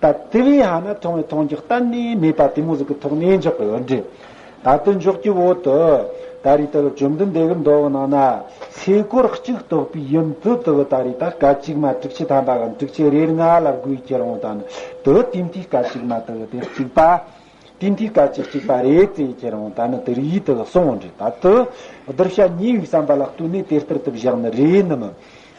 ད་དེ་བས་ཧ་ན་མཐོང་བའི་མཐོང་རྒྱུ་གཏན་ནས་མེད་པ་དེ་མོ་ཟིག་གི་ཐོག་ནས་འཇོག་གི་ཡོད་འདྲེ། ད་དེ་འཇོག་རྒྱུ་བོ་དེ་ད་རེས་དེ་བཅོམ་ལྡན་འདས་ཀྱི་མདོ་གི་ནང་ན་ཚེ་འཁོར་གཅིག་རྟོགས་པའི་ཡུལ་དེ་དེ་ད་རེས་ད་སྐད་ཅིག་མ་དྲུག་ཅུ་ཐམ་པ་གམ་དྲུག་ཅུ་རེ་ལྔ་ལ་བགོས་ཁྱེར་འོང་ད་ནི། དེ་དེ་མཐའི་སྐད་ཅིག་མ་དེ་དེ་གཅིག་པ། དེ་མཐའི་སྐད་ཅིག་གཅིག་པ་རེད་ཟེར་ཁྱེར་འོང་ད་ནི་དེ་རིགས་དེ་གསུངས་འོང་འདྲེ། ད་དེ་བསྡུར་བྱ་ཉེ་བའི་བསམ་པ་ལ་ལྟོས་ནས་དེ་ལྟར་དུ་བཞག་ནི་རེད་ནི་མི།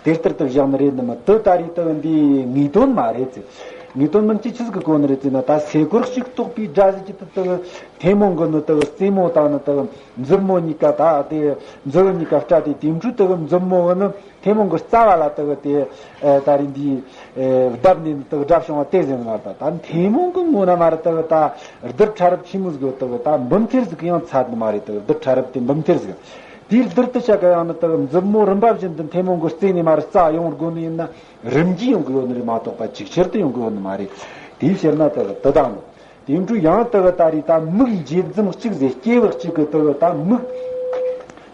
དེ་ལྟར་དུ་བཞག་ནི་རེད་ནི་མི། དེ་ད་རེས་དེ་འདི་ངེས་དོན་མ་རེད་ཟེར། ངེས་དོན་མིན་གྱི་ཆི་ཟིག་གི་གོ་ནི་རེད་ཟེར་ན། ད་ཚེ་འཁོར་གཅིག་རྟོགས་པའི་སྒྲ་ཟེར་གྱི་དེ་དེ་ཐལ་མོ་གི་ནི་དེ་རྩེ་མོ་དང་ནི་དེ་མཛུབ་མོ་གཉིས་ཀ། ད་དེ་མཛུབ་གཉིས་ཀ་སྤྲད་དེ་དེ་འཕྲོ་དེ་མཛུབ་མོ་གི་ནི་ཐལ་མོ་གི་རྩ་བ་ལ་དེ་དེ་ད་རེས་འདི་བརྡབས་ནས་ནི་དེ་སྒྲ་བྱུང་བ་དེ་ཟེར་ནི་མ་རེད། ད་ད་ཐལ་མོ་གི་ངོ་ན་མ་རེད། དེ་ད་རྡུལ་ཕྲ་རབ་ཆེན་མོ་ཟིག་ཡོད། དེ་ད་འབུམ་ཐེར་ཟིག་གི་ཡང་ཚད་ནི་མ་རེད། དེ་རྡུལ་ཕྲ་རབ་དེ་འབུམ་ཐེར་ཟིག་དེའི་རྡུལ་དེ་ཆ་ག་ཡང་ནི་དེ་མཛུབ་མོ་རིམ་པ་བཞིན་དུ་ཐལ་མོ་གི་རྩེ་ནས་མར་རྩ་ཡོང་དགོས་ནི་ཡིན་ན། རིམ་གྱིས་ཡོང་གི་ཡོད་ནི་རེད་མ་གཏོགས་པ་ཅིག་ཆར་དུ་ཡོང་གི་ཡོད་ནི་མ་རེད། དེའི་ཕྱིར་ན་དེ་དེ་དང་ནི། དེ་འཕྲོ་ཡང་དེ་ད་རེས་ད་མིག་འབྱེད་མཚམས་གཅིག་ཟེར། སྐྱེ་བ་གཅིག་གི་དེ་ད་མིག་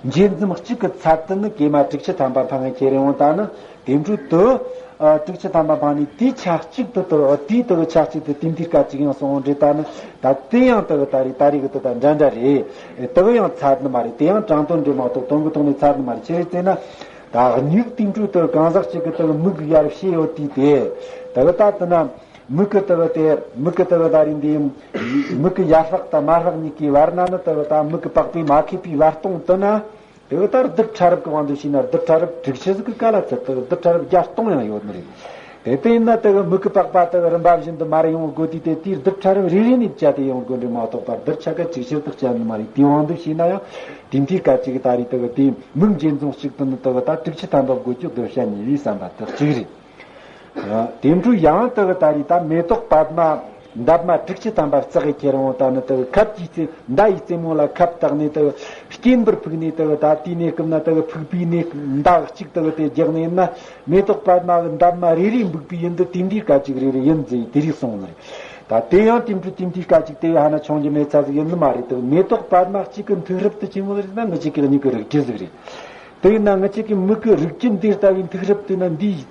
འབྱེད་མཚམས་གཅིག་གི་ཚད་དུ་ནི་གེ་མ་དྲུག་ཅུ་ཐམ་པ་འཕང་ངེ་ཁྱེར་ཡོང་ད་ནི། དེ་འཕྲོ་དེ་ཨ་དྲུག་ཅུ་ཐམ་པ་འཕང་ནས་དེའི་ཆ་གཅིག་ཏུ་དེ་དེའི་དེ་ཆ་གཅིག་ཏུ་དེ་མཐའི་སྐད་ཅིག་ཡང་སོང་འདྲེ། ད་ནི་ད་དེ་ཡང་དེ་ད་རེས་ད་རེས་གི་དེ་ད་འདྲ་འདྲ་རེད། དེ་ཡང་ཚད་ནི་མ་རེད། དེ་ཡང་དྲང་དོན་རེད་མ་གཏོགས་དོན་གྱི་ཐོག་ནས་ཚད་ནི་མ་རེད། ཆི་རེད་ཟེར་ན། ད་མིག་དེ་འཕྲོ་དེ་གང་ཟག་གཅིག་གི་དེ་མིག་ཡར་ཕྱེ་ཡོད་དུས་དེ་དེ་ད་དེ་ན། མིག་གི་དེ་གི་དེ་མིག་གི་དེ་གི་ད་རེས་འདི་མིག་གི་ཡར་ལྷག་དང་མར་ལྷག་གཉིས་ཀའི་བར་ན་ནི་དེ་གི་ད་མིག་གི་པགས་པས་མ་ཁེབས་པའི་བར་སྟོང་དེ་ན། དེ་གི་ད་རྡུལ་ཕྲ་རབ་ཀྱི་དབང་དུ་བྱས་ན་རྡུལ་ཕྲ་རབ་དྲུག་ཅུ་ཟིག་གི་ཀ་ལ་ཚད་དེ་རྡུལ་ཕྲ་རབ་བརྒྱ་སྟོང་ཡང་ཡོད་ནི་རེད། དེ་ལྟ་ཡིན་ན་དེ་གི་མིག་གི་པགས་པ་དེ་གི་རིམ་པ་བཞིན་དུ་མར་ཡོང་དགོས་དུས་དེ་དེའི་རྡུལ་ཕྲ་རབ་རེ་རེ་ནས་བཅད་དེ་ཡོང་དགོས་འདྲེ་མ་གཏོགས་པར་རྡུལ་ཆ་ག་ཅིག་ཆར་དུ་བཅད་ནི་མ་རེད། དེའི་དབང་དུ་བྱས་ན་ཡང་དེ་མཐའི་སྐད་ཅིག་གི་ད་རེས་དེ་གི་དེ་མིག་འབྱེད་མཚམས་གཅིག་ཏུ་ནི་དེ་གི་ད་དྲུག་ཅུ་ཐམ་པ་བགོ་རྒྱུ་བསྡུར་བྱ་ཉེ་བའི་བསམ་པ་དག་ཅིག་རེད། དེ་འཕྲོ་ཡང་དུ་ད་རེས་ད་མེ་ཏོག་པདྨ་འདབ་མ་དྲུག་ཅུ་ཐམ་པ་བརྩེགས་ཡི་ཁྱེར་འོང་། ད་ནི་དུ་ཁབ་ཀྱི་རྩེ་མདའ་ཡི་རྩེ་མོ་ལ་ཁབ་བཏགས་ནས་དུ་སྐྱེན་པར་ཕུག་ནས་དུ་ད་དེའི་གནས་སྐབས་ན་དུ་ཕུག་པའི་གནས་མདའ་གཅིག་དུ་དེ་རྒྱག་ནས་ན་མེ་ཏོག་པདྨ་གི་འདབ་མ་རེ་རེ་འབུག་པའི་ཡུན་དུ་དེ་འདྲའི་སྐད་ཅིག་རེ་རེ་ཡིན་ཟེར་དེ་རིགས་གསུངས་ནས། ད་དེ་ཡང་དེ་འཕྲོ་དེ་འདྲའི་སྐད་ཅིག་དེ་ཡང་ཧ་ན་ཆུང་རྒྱུ་མེད་ཚ་ཟིག་ཡིན་ནི་མ་རེད། དུ་མེ་ཏོག་པདྨ་གཅིག་གི་མཐུག་རིབ་དུ་ཆེན་མོ་རེད་ན་ངི་གཅིག་གི་མྱིག་གི་རིག་རྒྱུ་ཟིག་རེད། དེ་ཡིན་ན་ངི་གཅིག་གི་མིག་གི་རིག་རྒྱུ་འདི་ལྟ་བུའི་མཐུག་རིབ་དེ་ན་འདིའི་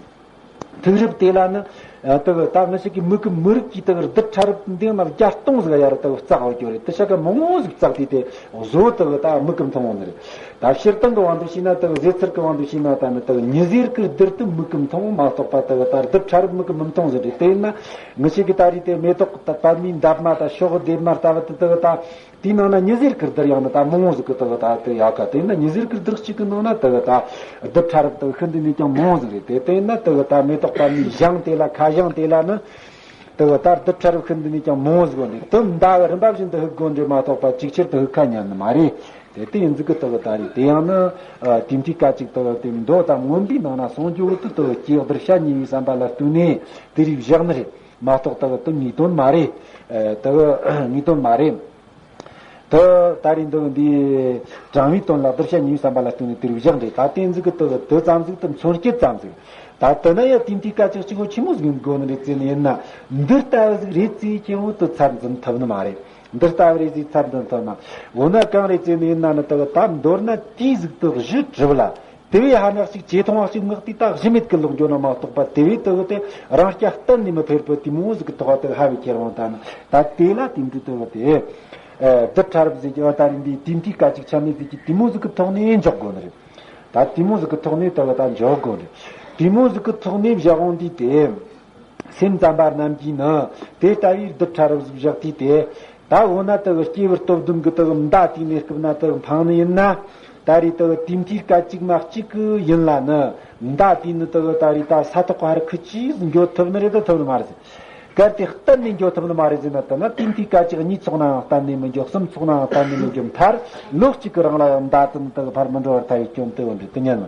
མཐུག་རིབ་དེ་ལ་ནི། ཨ། དེ་གི་ད་ངི་ཞིག་གི་མིག་གི་མི་རིག་གི་དེ་གི་རྡུལ་ཕྲ་རབ་འདི་ན་བརྒྱ་སྟོང་ཟིག་ཡར་དེ་གི་བཙག་འོ་རྒྱུ་རེད། དེ་ཤ་གི་མང་བོ་ཟིག་བཙག་དུས་དེ་བཟོ་དེ་གི་ད་མིག་གིས་མཐོང་འོང་ནི་རེད། ད་སྤྱིར་བཏང་གི་དབང་དུ་བྱས་ན་དེ་གི་ཟེར་ཚུལ་གི་དབང་དུ་བྱས་ན་ད་ནི་དེ་གི་ཉི་ཟེར་གི་རྡུལ་དེ་མིག་གིས་མཐོང་མ་གཏོགས་པ་དེ་གི་ད་རྡུལ་ཕྲ་རབ་མིག་གིས་མི་མཐོང་ཟིག་རེད། དེ་ཡིན་ན་ངི་ཞིག་གི་ད་རེས་དེ་མེ་ཏོག་ད་པད་མའི་འདབ་མ་ད་ཕྱོགས་སྡེར་མ་ལྟ་བུ་དེ་དེ་གི་ད། དེའི་ནང་ན་ཉི་ཟེར་གི་རྡུལ་ཡང་ན་ད་མང་བོ་ཟིག་གི་དེ་གི་ད་དེ་ཡག་ག་དེ་ན་ཉི་ཟེར་གི་རྡུལ་གཅིག་གི་ནང་ན་དེ་གི་ད་རྡུལ་ཕྲ་རབ་དེ་གི་ཤིན་ཏུ་ནས་ཀྱང་མང་བོ་ཟིག་རེད། དེ་དེ་ན་དེ་གི་ད་མེ་ཏོག་པད་མའི་གཞང་དེ་ལ་ཁ་གཞང་དེ་ལ་ནི་དེ་གི་ད་རྡུལ་ཕྲ་རབ་ཤིན་ཏུ་ནས་ཀྱང་མང་བོ་ཟིག་ཡོད་རེད། དེ་མདའ་གི་རིམ་པ་བཞིན་དུ་ཕུག་དགོས་རེད་མ་གཏོགས་པ་ཅིག་ཆར་དུ་ཕུག་ཁ་ཉན་ནི་མ་རེད། དེ་དེ་ཡིན་ཟིག་གི་དེ་གི་ད་རེད། དེ་ཡང་ནི་དེ་འདྲའི་སྐད་ཅིག་དེ་གི་དེ་མདོ་དང་མངོན་པའི་ནང་ན་གསུང་རྒྱུ་བོ་དེ་དེ་གི་སྐྱེ་བར་བྱ་ཉེ་བའི་བསམ་པ་ལ་བརྟེན་ནས་དེ་རིགས་བཞག་ནི་རེད་མ་གཏོགས་དེ་གི་དེ་ངེས་དོན་མ་རེད། དེ་གི་ངེས་དོན་མ་རེད། དེ་ད་རེས་འདི་འདི་དྲང་བའི་དོན་ལ་བསྡུར་བྱ་ཉེ་བའི་བསམ་པ་ལ་བརྟེན་ནས་དེ་རུ་བཞག་འདྲེ། ད་དེ་ཟིག་གི་དེ་དེ་ཙམ་ཟིག་དེ་མཚོན་བྱེད་ཙམ་ཟིག་ད་དེ་ན་ཡང་དེ་འདྲའི་སྐད་ཆ་གཅིག་པོ་ཆི་མོ་ཟིག་ཡིན་དགོས་ནི་རེད་ཟེར་ནི་ཡིན་ན། འདི་ལྟ་བུ་ཟིག་རེད་ཟེར་ཁྱེད་བོ་དེ་ཚད་འཛིན་ཐུབ་ནི་མ་རེད། འདི་ལྟ་བུ་རེད་ཟེར་ཚད་འཛིན་ཐུབ་ན། འོ་ན་གང་རེད་ཟེར་ནི་ཡིན་ན་ནི་དེ་ད་མདོར་ན་དེའི་ཟིག་དེ་གཞི་གྲུབ་ལ། དེ་བས་ཧ་ན་གཅིག་ཇེ་ཐུང་བ་གཅིག་མངགས་དུས་ད་གཞི་མེད་ཀྱི་ལོག་འགྱོ་ན་མ་གཏོགས་པ། དེ་བས་དེ་བས་དེ་རང་རྐྱ་གཏན་ནས་མི་ཕེར་པོ་དེ་མོ་ཟིག་གི་ཐོག་དེ་ཧ་བས་ཁྱེར་འོང་། ད་ནི་ད་དེ་ལ་དེ་འདྲ་དེ་བས་དེ་རྡུལ་ཕྲ་རབ་ཟེར་གྱི་ཨ་ད་རིང་འདི་དེ་འདྲའི་སྐད་ཅིག་ཆ་མེད་ཟིག་གི་དེ་མོ་ཟིག་གི་ཐོག་ནས་འཇོག་དགོས་ནི་རེད། ད་དེ་མོ་ཟིག་གི་ཐོག་ནས་དེ་བས་ད་འཇོག་དགོས་རེད། དེ་མོ་ཟིག་གི་ཐོག་ནས་བཞག་འོང་དུས་དེ། སེམས་ཙམ་པ་རྣམས་ཀྱིས་ནི་དེ་ལྟ་བུའི་རྡུལ་ཕྲ་རབ་ཟིག་བཞག་དུས་དེ། ད་འོ་ན་དེ་གི་སྐྱེས་བུ་སྟོབས་ལྡན་གི་དེ་གི་མདའ་དེའི་གནས་སྐབས་ན་དེ་གི་འཕངས་ནི་ཡིན་ན། ད་རེས་དེ་གི་དེ་འདྲའི་སྐད་ཅིག་མ་གཅིག་གི་ཡིན་ལ་ནི། མདའ་དེ་ནི་དེ་གི་ད་རེས་ད་ས་ཐོག་ཧར་ཁི་ཅིག་འགྱོ་ཐུབ་ནི་རེད་དེ་ཐུབ་ནི་མ་རེད་ཟེར། གལ་ཏེ་གཏན་ནས་འགྱོ་ཐུབ་ནི་མ་རེད་ཟེར་ན། དེ་ན་དེ་འདྲའི་སྐད་ཅིག་གཉིས་ཚོགས་ནའང་གཏན་ནས་མི་འགྱོ། གསུམ་ཚོགས་ནའང་གཏན་ནས་མི་འགྱོ། མཐར་ལོ་གཅིག་གི་རིང་ལ་ཡང་མདའ་དེ་ནི་དེ་གི་ཕར་མི་འགྲོ་བར་ཐལ་བའི་སྐྱོན་དེ་འོ་འདྲ་དེ་ཉན་ནི།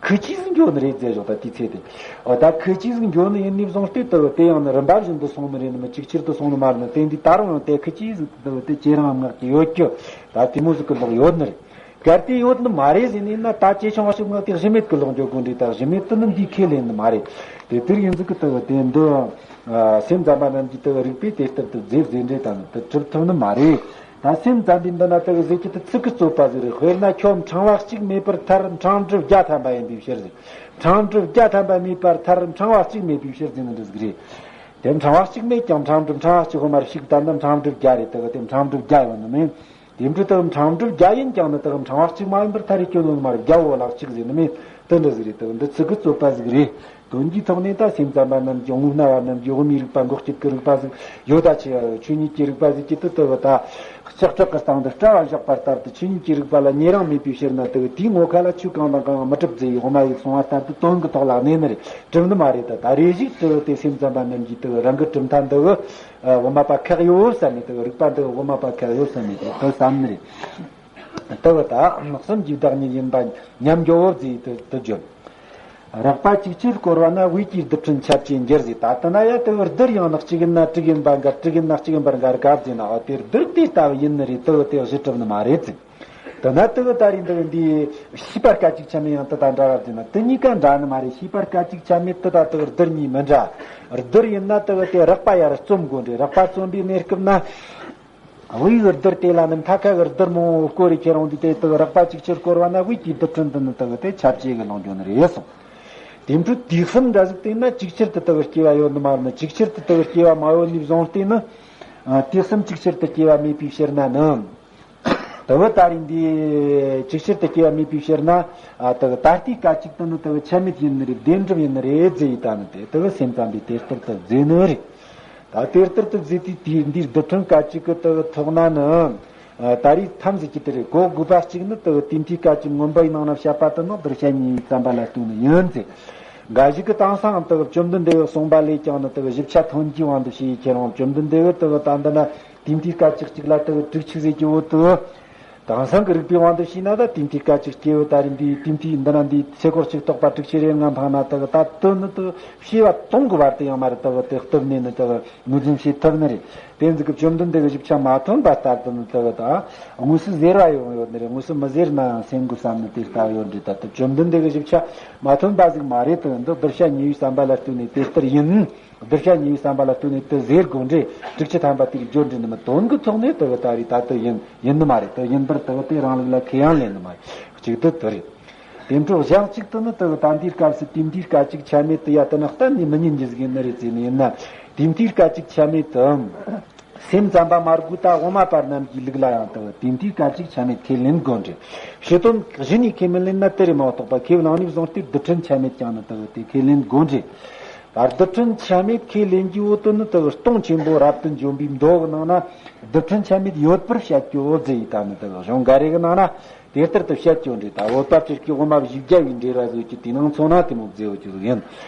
ཁི་ཅིག་ཟིག་འགྱོ་ནི་རེད་ཟེར་ཞོག་ད་དེའི་ཚེ་དེ། འོ་ད་ཁི་ཅིག་ཟིག་འགྱོ་ནི་ཡིན་ནི་བཟུང་སྟེ་དེ་དེ་ཡང་ནི་རིམ་པ་བཞིན་དུ་སོང་ནི་རེད་ནི་མི་ཅིག་ཆར་དུ་སོང་ནི་མ་རེད་ནི། དེ་འདི་ད་རུང་ཡང་དེ་ཁི་ཅིག་ཟིག་དེ་དེ་ཇེ་རིང་མངགས་ཀྱི་ཡོད་རྒྱུ། ད་དེ་མོ་ཟིག་གི་ལོག་ཡོད་ནི་རེད། གལ་ཏེ་ཡོད་ནི་མ་རེད་ཟེར་ནི་ཡིན་ན། ད་ཇེ་ཆུང་བ་ཞིག་མངགས་ཏེ་གཞི་མེད་ཀྱི་ལོག་འགྱོ་དགོས་འདྲ། ད་གཞི་མེད་དེ་ནི་འདིས་ཁས་ལེན་ནི་མ་རེད། དེ་དེར་ཡིན་ཟིག་གི་དེ་དེ་འདི་སེམས་ཙམ་པ་རྣམས་ཀྱིས་དེ་རིགས་པས་དེ་ལྟར་དུ་མཛེས་མཛེས་འདྲ་དང་དེ་གྲུབ་ཐུབ་ནི་མ་རེད། ད་སེམས་ཙམ་པའི་འདི་ན་དེ་གི་ཟེར་གྱི་དེ་ཚིག་གི་རྩོད་པ་ཟིག་རེད། དཔེར་ན་ཁྱོད་ཕྲེང་བ་གཅིག་མེད་པར་ཐར། ཕྲེང་གྲུ་བརྒྱ་ཐམ་པ་ཡིན་པའི་ཕྱིར་ཟེར། ཕྲེང་གྲུ་བརྒྱ་ཐམ་པ་མེད་པར་ཐར། ཕྲེང་བ་གཅིག་མེད་པའི་ཕྱིར་ཟེར་ནི་འདྲ་ཟིག་རེད། དེ་ཕྲེང་བ་གཅིག་མེད་ཀྱང་ཕྲེང་གྲུ། ཕྲེང་བ་གཅིག་ཧོ་མར་ཞིག་ད་ནི་ཕྲེང་གྲུ་བརྒྱ་རེད། དེ་གི་དེ་ཕྲེང་གྲུ་བརྒྱ་ཡོད་ནི་མིན། དེ་འདྲ་དེ་གི་ཕྲེང་གྲུ་བརྒྱ་ཡིན་ཀྱང་ནི་དེ་གི་ཕྲེང་བ་གཅིག་མ་ཡིན་པར་ཐར་རེ་སྐྱོན་ནོ་མ་རེད། བརྒྱ་བོ་ལ་གཅིག་ཟེར་ནི་མིན། དེ་འདྲ་ཟིག་རེད། དེ་གི་འདི་ཚིག་གི་རྩོད་པ་ཟིག་རེད། དོན་གྱི་ཐོག་ནས་ད་སེམས་ཙམ་པ་རྣམས་ཀྱི། དངོས་སྨྲ་བ་རྣམས་ཀྱི་དབུ་མའི་རིགས་པ། འགོག་བྱེད་ཀྱི་རིགས་པ་ཟིག་ཡོད། ད་ཆེ་ཆོས་ཉིད་ཀྱི་རིགས་པ་ཟིག་གི་དེ་དེ་གི་ད་ལྕགས་སྲེག་གི་སྟེང་དུ་སྐྲ་བ་བཞག་པ་ལྟར་དུ་ཆོས་ཉིད་ཀྱི་རིགས་པ་ལ་ཉེ་རིང་མེད་པའི་ཕྱིར་ན། དེ་གི་དེའི་ངོ་ཁ་ལ་ཆོས་གང་དང་གང་མི་གྲུབ་ཟེར་བའི་དབུ་མ་ཡིས་གསུངས་པ་ལྟར་དུ་དོན་གྱི་ཐོག་ལ་གནས་ནི་རེད། གྲུབ་ནི་མ་རེད། ད་ད་རེ་ཞིག་དེ་གི་དེ་སེམས་ཙམ་པ་རྣམས་ཀྱིས་དེ་གི་རང་གི་གྲུབ་མཐའ་འདི་གི་དབུ་མ་པ་ཁག་ཡོད་བསམ་ནས། དེ་གི་རིགས་པ་འདི་གི་དབུ་མ་པ་ཁག་ཡོད་བསམ་ནས་དེ་གི་དེ་བསམ་ནི་རེད། དེ་གི་ད་གསུམ་གྱི་བདག་ཉིད་ཡིན་པ་ཉམས་འགྱོ་བོ་ཟེར་དེ་དེ་བརྗོད། རགས་པ་ཅིག་ཆར་བསྐོར་བ་ན། དབུས་ཀྱི་རྡུལ་ཕྲན་ཁྱབ་ཅེས་འགྱུར་ཟེར། ད་ལྟ་ན་ཡང་དེ་བར་རྡུལ་ཡང་ན་གཅིག་ཡིན་ན་དྲུག་ཡིན་པ་འགའ། དྲུག་ཡིན་ན་གཅིག་ཡིན་པར་འགའ་དགག་ཟེར་ན། འོ་དེ་རྡུལ་དེ་ལྟ་བུ་ཡིན་ནི་རེད། དེ་བས་དེ་གཞི་གྲུབ་ནི་མ་རེད་ཟེར། དེ་ན་དེ་བས་ད་རེས་འདི་འདི་ཤེས་པ་སྐད་ཅིག་ཆ་མེད་ཡང་དེ་དང་འདྲ་བར་ཟེར་ན། དེ་གཉིས་ཀ་འདྲ་ནི་མ་རེད། ཤེས་པ་སྐད་ཅིག་ཆ་མེད་དེ་དང་དེ་བར་རྡུལ་གཉིས་མི་འདྲ། རྡུལ་ཡིན་ན་དེ་བས་དེ་རགས་པ་ཡར་རྩོམ་དགོས་འདྲ། རགས་པ་རྩོམ་པའི་གནས་སྐབས་ན། དབུས་ཀྱི་རྡུལ་དེ་ལ་ནི་མཐའ་ཁ་གི་རྡུལ་མང་བོ་བསྐོར་རེ་ཁྱེར་འོང་དུས། དེ་དག་རགས་པ་ཅིག་ཆར་བསྐོར་བ་ན་དབུས་ཀྱི་རྡུལ་ཕྲན་དུ་ནི་དག་དེ་ཁྱབ་ཅེས་གི་ལོངས་སྤྱོད་ནི་རེད་གསུངས། དེ་འཕྲོ་དུས་གསུམ་འདྲ་ཟིག་དེ་ན་ཅིག་ཆར་དུ་དག་སྐྱེ་བ་ཡོད་ནི་མ་རེད་ན། ཅིག་ཆར་དུ་དག་སྐྱེ་བ་མ་ཡོད་ནི་བཟུང་སྟེ་ནི། ཨ། དུས་གསུམ་ཅིག་ཆར་དུ་སྐྱེ་བ་མེད་པའི་ཕྱིར་ན་ནི། དེ་བས་ད་རིང་འདི་ཅིག་ཆར་དུ་སྐྱེ་བ་མེད་པའི་ཕྱིར་ན། ཨ། དེ་ད་ལྟའི་སྐད་ཅིག་དེ་ནི་དེ་ཆ་མེད་ཡིན་ནི་རེད། བདེན་གྲུབ་ཡིན་ནི་རེད་ཟེར་ཡི་ད་ནི་དེ་དེ་སེམས་ཙམ་པས་དེ་ལྟར་དུ་བཟླས་ནི་རེད། ད་དེ་ལྟར་དུ་བཟླས་དུས་དེའི་འདིའི་རྡུལ་ཕྲན་སྐད་ཅིག་གི་དེ་ཐོག་ན་ནི། ཨ། ད་རེས་ཐམས་ཅད་ཀྱི་དེ་རེད། གོ་དགོས་པ་གཅིག་ནི་དེ་དེ་འདིའི་སྐད་ཅིག་མངོན་པ་ཡི་ནང་ན་བཤད་པ་དེ་ནི་བསྡུར་བྱ་ཉེ་བའི་བསམ་པ་ལ་ལྟོས་ནི་ཡིན་ཟེར། འགའ་ཞིག་གིས་དེང་སང་དེ་བཅོམ་ལྡན་འདས་ཀྱིས་གསུངས་པ་ལས་ཀྱང་ནི་དེ་ཞིབ་ཆ་ཐོན་གྱི་དབང་དུ་བྱས་ཡི་ཁྱེར་འོང་། བཅོམ་ལྡན་འདས་ཀྱིས་དེ་ད་འདི་ན། དེ་འདྲའི་སྐད་ཅིག་གཅིག་ལ་དེ་དྲུག་ཅུ་ཟེར་གྱི་འོ་དེ། དེང་སང་གི་རིག་པའི་དབང་དུ་བྱས་ན་ད་དེ་འདྲའི་སྐད་ཅིག་སྐྱེ་བོ་ད་རེས་འདི་དེ་འདྲའི་འདི་ན་འདི་ཚེ་སྐོར་གཅིག་རྟོགས་པ་དྲུག་ཅུ་རེ་ལྔ་འཕངས་ན་ད་གི་ད་དོན་ནི་ད་གི་བྱས་པ་དང་གི་བར་དུ་ཡང་མ་རེད། ད་གི་དེ་སྟབས་ནས་ནི་ད་གི་ངོས་འཛིན་བྱེད་ཐུབ་ནི་རེད། དེ་ཟིག་གི་བཅོམ་ལྡན་འདས་ཀྱི་ཞིབ་ཆ་མ་ཐོན་པ་ལྟར་དུ་ནི་ད་གི་ད་དངོས་སུ་ཟེར་བ་ཡོང་ཡོད་ནི་རེད། དངོས་སུ་མི་ཟེར་ན་ཡང་སེམས་ཀྱི་བསམ་ནི་དེ་ལྟ་བུ་ཡོད་འདྲ། ད་ལྟ་བཅོམ་ལྡན་འདས་ཀྱི་ཞིབ་ཆ་མ་ཐོན་པ་ཟིག་མ་རེད། ད་འདི་གདུལ་བྱ་ཉེ་བའི་བསམ་པ་ལ་བརྟེན་ནས་དེ་ལྟར་ཡིན། གདུལ་བྱ་ཉེ་བའི་བསམ་པ་ལ་བརྟེན་ནས་དེ་ཟེར་དགོས་འདྲ། དྲུག་ཅུ་ཐམ་པ་དེ་གི་བརྗོད་འདྲ་ནི་མི་དོན་གི་ཐོག་ནས་དེ་གི་ད་རེས་ད་དེ་ཡིན་ཡིན་ནི་མ་རེད། དེ་ཡིན་པར་དེ་གི་དེ་རང་ལུགས་ལ་ཁས་ཡང་ལེན་ནི་མ་རེད། གཅིག་དེ་དེ་རེད། དེ་འཕྲོ་གཞན་གཅིག་ཏུ་ནི་དེ་གི་ད་འདིའི་སྐབས་སུ་དེ་འདིའི་སྐད་ཅིག་ཆ་མེད་དེ་ཡ་དེ་ན་གཏན་ནས་མི་ཉན་རྒྱུ་ཟིག་ཡིན་ནི་རེད་ཟེར་ནི་ཡིན་ན། དེ་འདིའི་སྐད་ཅིག་ཆ་མེད་དུ། སེམས་ཙམ་པ་མ་དགོས་ད་དབུ་མ་པ་རྣམས་ཀྱི་ལུགས་ལ་ཡང་དེ་གི་དེ་འདིའི་སྐད་ཅིག་ཆ་མེད་ཁས་ལེན་དགོས་འདྲ། ཕྱི་དོན་གཞི་ནས་ཁས་མི་ལེན་ན་དེ་རེད་མ་གཏོགས་པ་ཁས་བླངས་ནས་བཟུང་སྟེ་རྡུལ་ཕྲན་ཆ་མེད་ཀྱང་ནི་དེ་གི་དེ་ཁས་ལེན་དགོས་འདྲ། ད་རྡུལ་ཕྲན་ཆ་མེད་ཁས་ལེན་རྒྱུ་བོ་དེ་ནི་དེ་གི་སྟོང་ཆེན་པོ་རབ་ཏུ་འཇོམས་པའི་མདོ་གི་ནང་ན་རྡུལ་ཕྲན་ཆ་མེད་ཡོད་པར་བཤད་རྒྱུ་བོ་ཟེར་ཡི་ད་ནི་དེ་གི་གཞུང་འགའ་རེ་གི་ནང་ན་དེ་ལྟར་དུ་བཤད་རྒྱུ་འདྲ། ད་བོད་པ་སྤྱིར་གྱི་དབུ་མ་བཞི་བརྒྱ་བའི་འགྲེལ་བ་ཟེར་རྒྱུ་དེ་ནང་མཚོན་ན་དེ་མོ་ཟེར་རྒྱུ་ཡིན།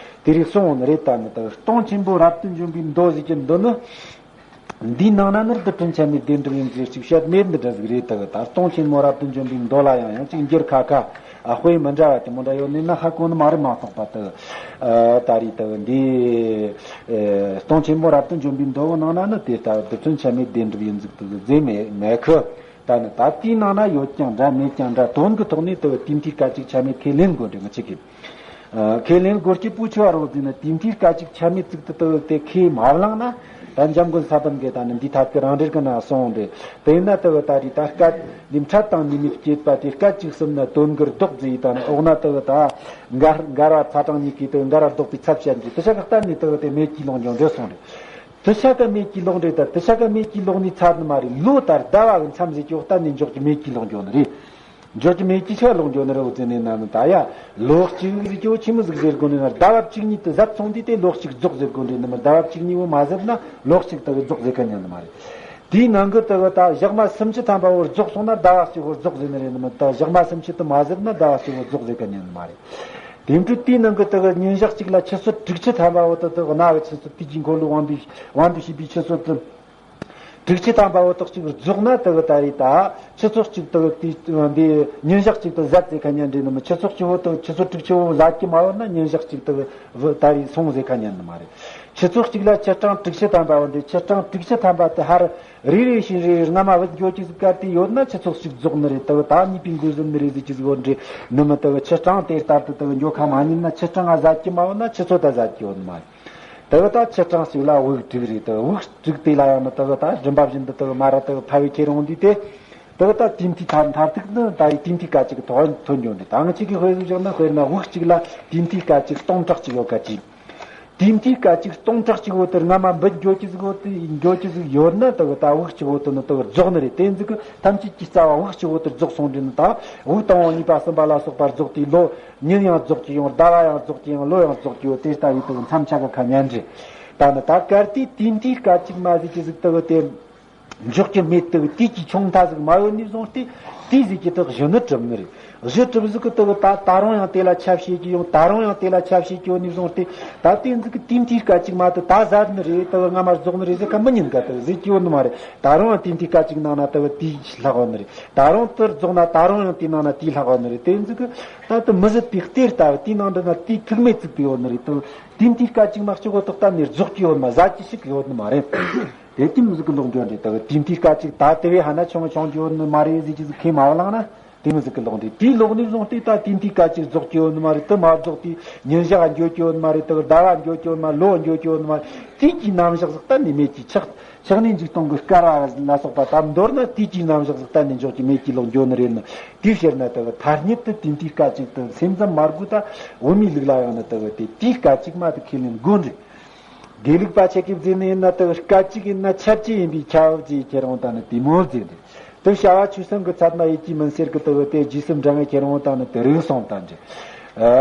དེ་རིགས་གསུངས་ནི་རེད། ད་ནི་དེ་གི་སྟོང་ཆེན་པོ་རབ་ཏུ་འཇོམས་པའི་མདོ་ཟེར་རྒྱུ་འདི་ནི། འདིའི་ནང་ན་ནི་རྡུལ་ཕྲན་ཆ་མེད་བདེན་གྲུབ་ཡིན་ཟེར་ཅིག་བཤད་མེད་འདི་འདྲ་ཟིག་རེད། དེ་གི་ད་སྟོང་ཆེན་མོ་རབ་ཏུ་འཇོམས་པའི་མདོ་ལ་ཡང་ཡང་ཅིག་འགྱུར་ཁ་ཁ་ཨ་དཔེ་མི་འདྲ་བ་དེ་མོ་འདྲ་ཡོད་ནི་ན་ཧ་གོ་ནི་མ་རེད་མ་གཏོགས་པ། དེ་གི་ད་རེས་དེ་གི་འདི་སྟོང་ཆེན་མོ་རབ་ཏུ་འཇོམས་པའི་མདོ་གི་ནང་ན་ནི་དེ་ལྟ་རྡུལ་ཕྲན་ཆ་མེད་བདེན་གྲུབ་ཡིན་ཟིག་དེ་གི་ཟེར་མེད་མེད་གི། ད་ནི་ད་དེའི་ནང་ན་ཡོད་ཀྱང་འདྲ་མེད་ཀྱང་འདྲ་དོན་གི་ཐོག་ནས་དེ་གི་དེ་འདྲའི་སྐད་ཅིག་ཆ་མེད་ཁས་ལེན་དགོས་འདྲ་ངི་ཆེ་གི། ཨ། ཁས་ལེན་དགོས་རྒྱུ་བོ་ཆེ་བ་རོ་ཟེར་ན་དེ་འདྲའི་སྐད་ཅིག་ཆ་མེད་ཅིག་ཏུ་དེ་གི་དེ་ཁས་མ་བླངས་ན། ད་འཇམ་མགོན་ས་པཎ་གྱིས་ད་ནི་འདི་ཐད་ཀྱི་རང་འགྲེལ་གྱི་ནང་གསུངས་ཏེ། དེས་ན་དེ་གི་ད་རེས་ད་སྐད་འདི་འཕྲད་དང་ནུས་མེད་བསྐྱེད་པ་དེ་སྐད་ཅིག་གསུམ་ན་དོན་འགལ་ལྡོག་ཟེར་ཡི་ད་ནི་འོག་ན་དེ་གི་ད་འགལ་འགལ་བ་ཚ་གྲང་གཉིས་ཀྱི་དེ་གི་འགལ་བ་ལྡོག་པའི་ཚབ་བྱ་འདི་དེ་ཆ་ག་གཏན་ནས་དེ་གི་དེ་མེད་ཀྱི་ལོག་འགྱོ་འདོད་གསུངས་ཏེ། དེ་ཆ་ག་མེད་ཀྱི་ལོག་འདྲེ་ད་དེ་ཆ་ག་མེད་ཀྱི་ལོག་ནི་ཚར་ནི་མ་རེད། ལོ་ལྟར་ཟླ་བ་གི་མཚམས་ཟེར་གྱི་འོག་གཏན་ནས་འཇོག་གི་མེད་ཀྱི་ལོག་འགྱོ་ནི་རེད། འཇོག་གི་མེད་ཀྱི་ཆ་ལོག་འགྱོ་ནི་རེད། འོ་ཙི་ནས་ན་ནི་ད་ཡ་ལོ་གཅིག་ཟེར་གྱི་འོ་ཆི་མོ་ཟིག་ཟེར་དགོས་ནི་ན་ཟླ་བ་གཅིག་གཉིས་དེ་ཟད་སོང་དུས་དེ་ལོ་གཅིག་རྫོགས་ཟེར་དགོས་འདྲེ་ནི་མི་ཟླ་བ་གཅིག་གཉིས་བོ་མ་ཟད་ན་ལོ་གཅིག་དེ་གི་རྫོགས་ཟེར་ག་ཉན་ནི་མ་རེད། དེའི་ནང་གི་དེ་གི་ད་ཞག་མ་སུམ་ཅུ་ཐམ་པ་བོ་རྫོགས་སོང་ན་ཟླ་བ་གཅིག་བོ་རྫོགས་ཟེར་ནི་རེད་ནི་མི་ད་ཞག་མ་སུམ་ཅུ་དེ་མ་ཟད་ན་ཟླ་བ་གཅིག་བོ་རྫོགས་ཟེར་ག་ཉན་ནི་མ་རེད། དེ་འཕྲོས་དེའི་ནང་གི་དེ་གི་ཉིན་ཞག་གཅིག་ལ་ཆུ་ཚོད་དྲུག་ཅུ་ཐམ་པ་བོ་དེ་དེ་གི་གནའ་བོའི་ཆུ་ཚོད་དུས་ཀྱི་འཁོར་ལོའི་དབང་དུ་དབང་དུ་བྱས་པའི་ཆུ་ཚོད་དེ་དྲུག་ཅུ་ཐམ་པ་བོ་དག་ཅིག་རྫོགས་ན་དེ་གི་ད་རེས་ད་ཆུ་ཚོད་གཅིག་དེ་གི་དེ་འདི་ཉིན་ཞག་གཅིག་དེ་ཟད་ཟེར་ཁ་ཉན་འདྲེ་ནི་མི་ཆུ་ཚོད་གཅིག་བོ་དེ་ཆུ་ཚོད་དྲུག་ཅུ་བོ་ཟད་ཀྱི་མ་ཡོད་ན་ཉིན་ཞག་གཅིག་དེ་གི་ད་རེས་སོང་ཟེར་ཁ་ཉན་ནི་མ་རེད། ཆུ་ཚོད་གཅིག་ལ་ཆུ་གྲངས་དྲུག་ཅུ་ཐམ་པ་བོ་འདི་ཆུ་གྲངས་དྲུག་ཅུ་ཐམ་པ་དེ་ཧར་རེ་རེ་བཞིན་རེ་རེ་སྔ་མ་བུད་འགྱོ་ཅི་ཟིག་ག་དེ་ཡོད་ན་ཆུ་ཚོད་གཅིག་རྫོགས་ནི་རེད། དེ་གི་ད་གཉིས་པའི་འགོ་ཟིན་ནི་རེད་ཟེར་ཅི་ཟིག་བོ་འདྲེ་ནི་མི་དེ་གི་ཆུ་གྲངས་དེ་ལྟར་དུ་དེ་གི་འགྱོ་ཁ་མ་ཉན་ན་ཆུ་གྲངས་ང་ཟད་ཀྱི་མ་ཡོད་ན་ཆུ་ཚོད་ད་ཟད་ཀྱི་ཡོད་ནི་མ་རེད། དེ་གི་ད་ཆུ་གྲངས་གཅིག་ལ་དབུགས་དྲུག་རེད། དེ་གི་དབུགས་དྲུག་དེ་ལ་ཡང་ནི་དེ་གི་ད་རིམ་པ་བཞིན་དུ་དེ་གི་མ་ར་དེ་གི་ཕ་བའི་ཁྱེར་འོང་དུས་དེ་དེ་གི་ད་དེ་འཐུས་མཐར་མཐར་ཐུག་ནི་ད་རེས་དེ་འཐུས་སྐད་ཅིག་ཐོན་ཐོན་འགྱོ་འདི་ད་ང་ཅིག་གི་དཔེ་བཞག་ན་དཔེར་ན་དབུགས་གཅིག་ལ་དེ་འཐུས་སྐད་ཅིག་སྟོང་ཕྲག་གཅིག་ཡོད་ག་ཅིག་དེ་འཐུས་སྐད་ཅིག་སྟོང་ཕྲག་གཅིག་བོ་དེ་སྔ་མ་འབུད་འགྱོ་ཅི་ཟིག་བོ་དེ་འགྱོ་ཅི་ཟིག་ཡོད་ན་དེ་གི་ད་དབུགས་གཅིག་བོ་དེ་ནི་དེ་གི་རྫོགས་ནི་རེད། དེ་ཟིག་གི་ཐམས་ཅད་ཀྱི་རྩ་བ་དབུགས་གཅིག་བོ་དེ་རྫོགས་སོང་འདྲི་ནི་ད་དབུགས་དང་པོ་གཉིས་པ་གསུམ་པ་ལ་སོགས་པ་རྫོགས་དུས་ལོ། ཉིན་ཡང་རྫོགས་ཀྱི་ཡོང་། ཟླ་བ་ཡང་རྫོགས་ཀྱི་ཡོང་། ལོ་ཡང་རྫོགས་ཀྱི་ཡོང་། དེ་ལྟ་བུའི་དེ་མཚམས་ཆ་ག་ཁ་ཉན་རེད། ད་ནི་ད་གལ་ཏེ་དེ་འདྲའི་སྐད་ཅིག་མ་ཟིག་ཅི་ཟིག་དེ་གི་དེ་འཇོག་གི་མེད། དེ་གི་དུས་ཀྱི་ཆུང་མཐའ་ཟིག་མ་ཡོད་ནས་བཟུང་སྟེ་དེ་ཟིག་གི་དེ་གཞི་ནི་གྲུབ་ནི་རེད། གཞི་གྲུབ་ཟིག་གི་དེ་གི་ད་ད་རུང་ཡང་དེ་ལ་ཆ་བྱེད་ཀྱི་ཡོང་། ད་རུང་ཡང་དེ་ལ་ཆ་བྱེད་ཀྱི་ཡོད་ནས་བཟུང་སྟེ་ད་དེ་ཟིག་གི་དེ་འདྲའི་སྐད་ཅིག་མ་དེ་ད་ཟད་ནི་རེད། དེ་གི་སྔ་མ་རྫོགས་ནི་རེད་ཟེར་ཁ་མི་ཉན་ག་དེ་གི་ཟེར་གྱི་ཡོད་ནི་མ་རེད། ད་རུང་ཡང་དེ་འདྲའི་སྐད་ཅིག་ནང་ན་དེ་གི་དེ་ལྷག་ཡོད་ནི་རེད། ད་རུང་དེ་རྫོགས་ན་ད་རུང་ཡང་དེའི་ནང་ན་དེ་ལྷག་ཡོད་ནི་རེད། དེ་ཟིག་གི་ད་དེ་མི་ཟད་པའི་གཏེར་ལྟ་བུ་དེའི་ནང་འདྲི་ན་དེའི་ཐུག་མེད་ཚུགས་ཏེ་ཡོད་ནི་རེད། དེ་དེ་འདྲའི་སྐད་ཅིག་མ་གཅིག་བོ་དག་གཏན་ནས་རྫོགས་ཀྱི་ཡོད་མ་ཟད་ཀྱི་ཞིག་ཡོད་ནི་མ་རེད། དེ་དེ་མི་ཟིག་གི་ལོག་འགྱོ་འདྲེ་དག་དེ་འདྲའི་སྐད་ཅིག་ད་དེ་བས་ཧ་ན་ཆུང་ཆུང་འགྱོ་ནི་མ་རེད་ཟེར་གྱི་ཟིག་ཁས་མ་བླངས་ན་དེ་མི་ཟིག་གི་ལོག་འདྲེ་དེའི་ལོག་ནས་བཟུང་སྟེ་ད་དེ་འདྲའི་སྐད་ཅིག་རྫོགས་ཀྱི་ཡོད་ནི་མ་རེད། དེ་མ་རྫོགས་དེ་ཉིན་ཞག་འགྱོ་ཀྱི་ཡོད་ནི་མ་རེད། དེ་ཟླ་བ་འགྱོ་ཀྱི་ཡོད་ནི་མ་རེད། ལོ་འགྱོ་ཀྱི་ཡོད་ནི་མ་རེད། དེ་གི་རྣམ་གཞག་ཟིག་གཏན་ནས་མེད་ཀྱི་ཆགས། ཆགས་ནས་འཇིག་སྟོང་གི་སྐལ་བ་ལ་སོགས་པ་ད་མདོར་ན་དུས་ཀྱི་རྣམ་གཞག་ཟིག་གཏན་ནས་འཇོག་གི་མེད་ཀྱི་ལོག་འགྱོ་ནི་རེད་ནི། དེའི་ཕྱིར་ན་དེ་གི་ཐ་སྙད་དུ་དེ་འདྲའི་སྐད་ཅིག་དེ་སེམས་ཙམ་མ་དགོས་ད་འོ་མའི་ལུགས་ལ་ཡང་ན་དེ་གི་དེ་དེའི་སྐད་ཅིག་མ་དེ་ཁས་ལེན་དགོས་རེད། དགེ་ལུགས་པ་ཆ་གིས་བཟླས་ནི་ཡིན་ན་དེ་གི་སྐད་ཅིག་ཡིན་ན་ཁྱབ་བྱེད་ཡིན་པས་ཁྱབ་བྱེད་ཁྱེར་འོང་ད་ནི་དེ་མོ་བཟླས་རེད། དེ་བྱ་བ་ཆོས་གསུམ་གྱི་ཚད་མ་ཡིད་ཀྱིས་མིན་ཟེར་གི་དེ་གི་དེ་རྗེས་སུ་འབྲང་ངེས་ཁྱེར་འོང་ད་ནི་དེ་རིགས་སོང་ད་འདྲེ།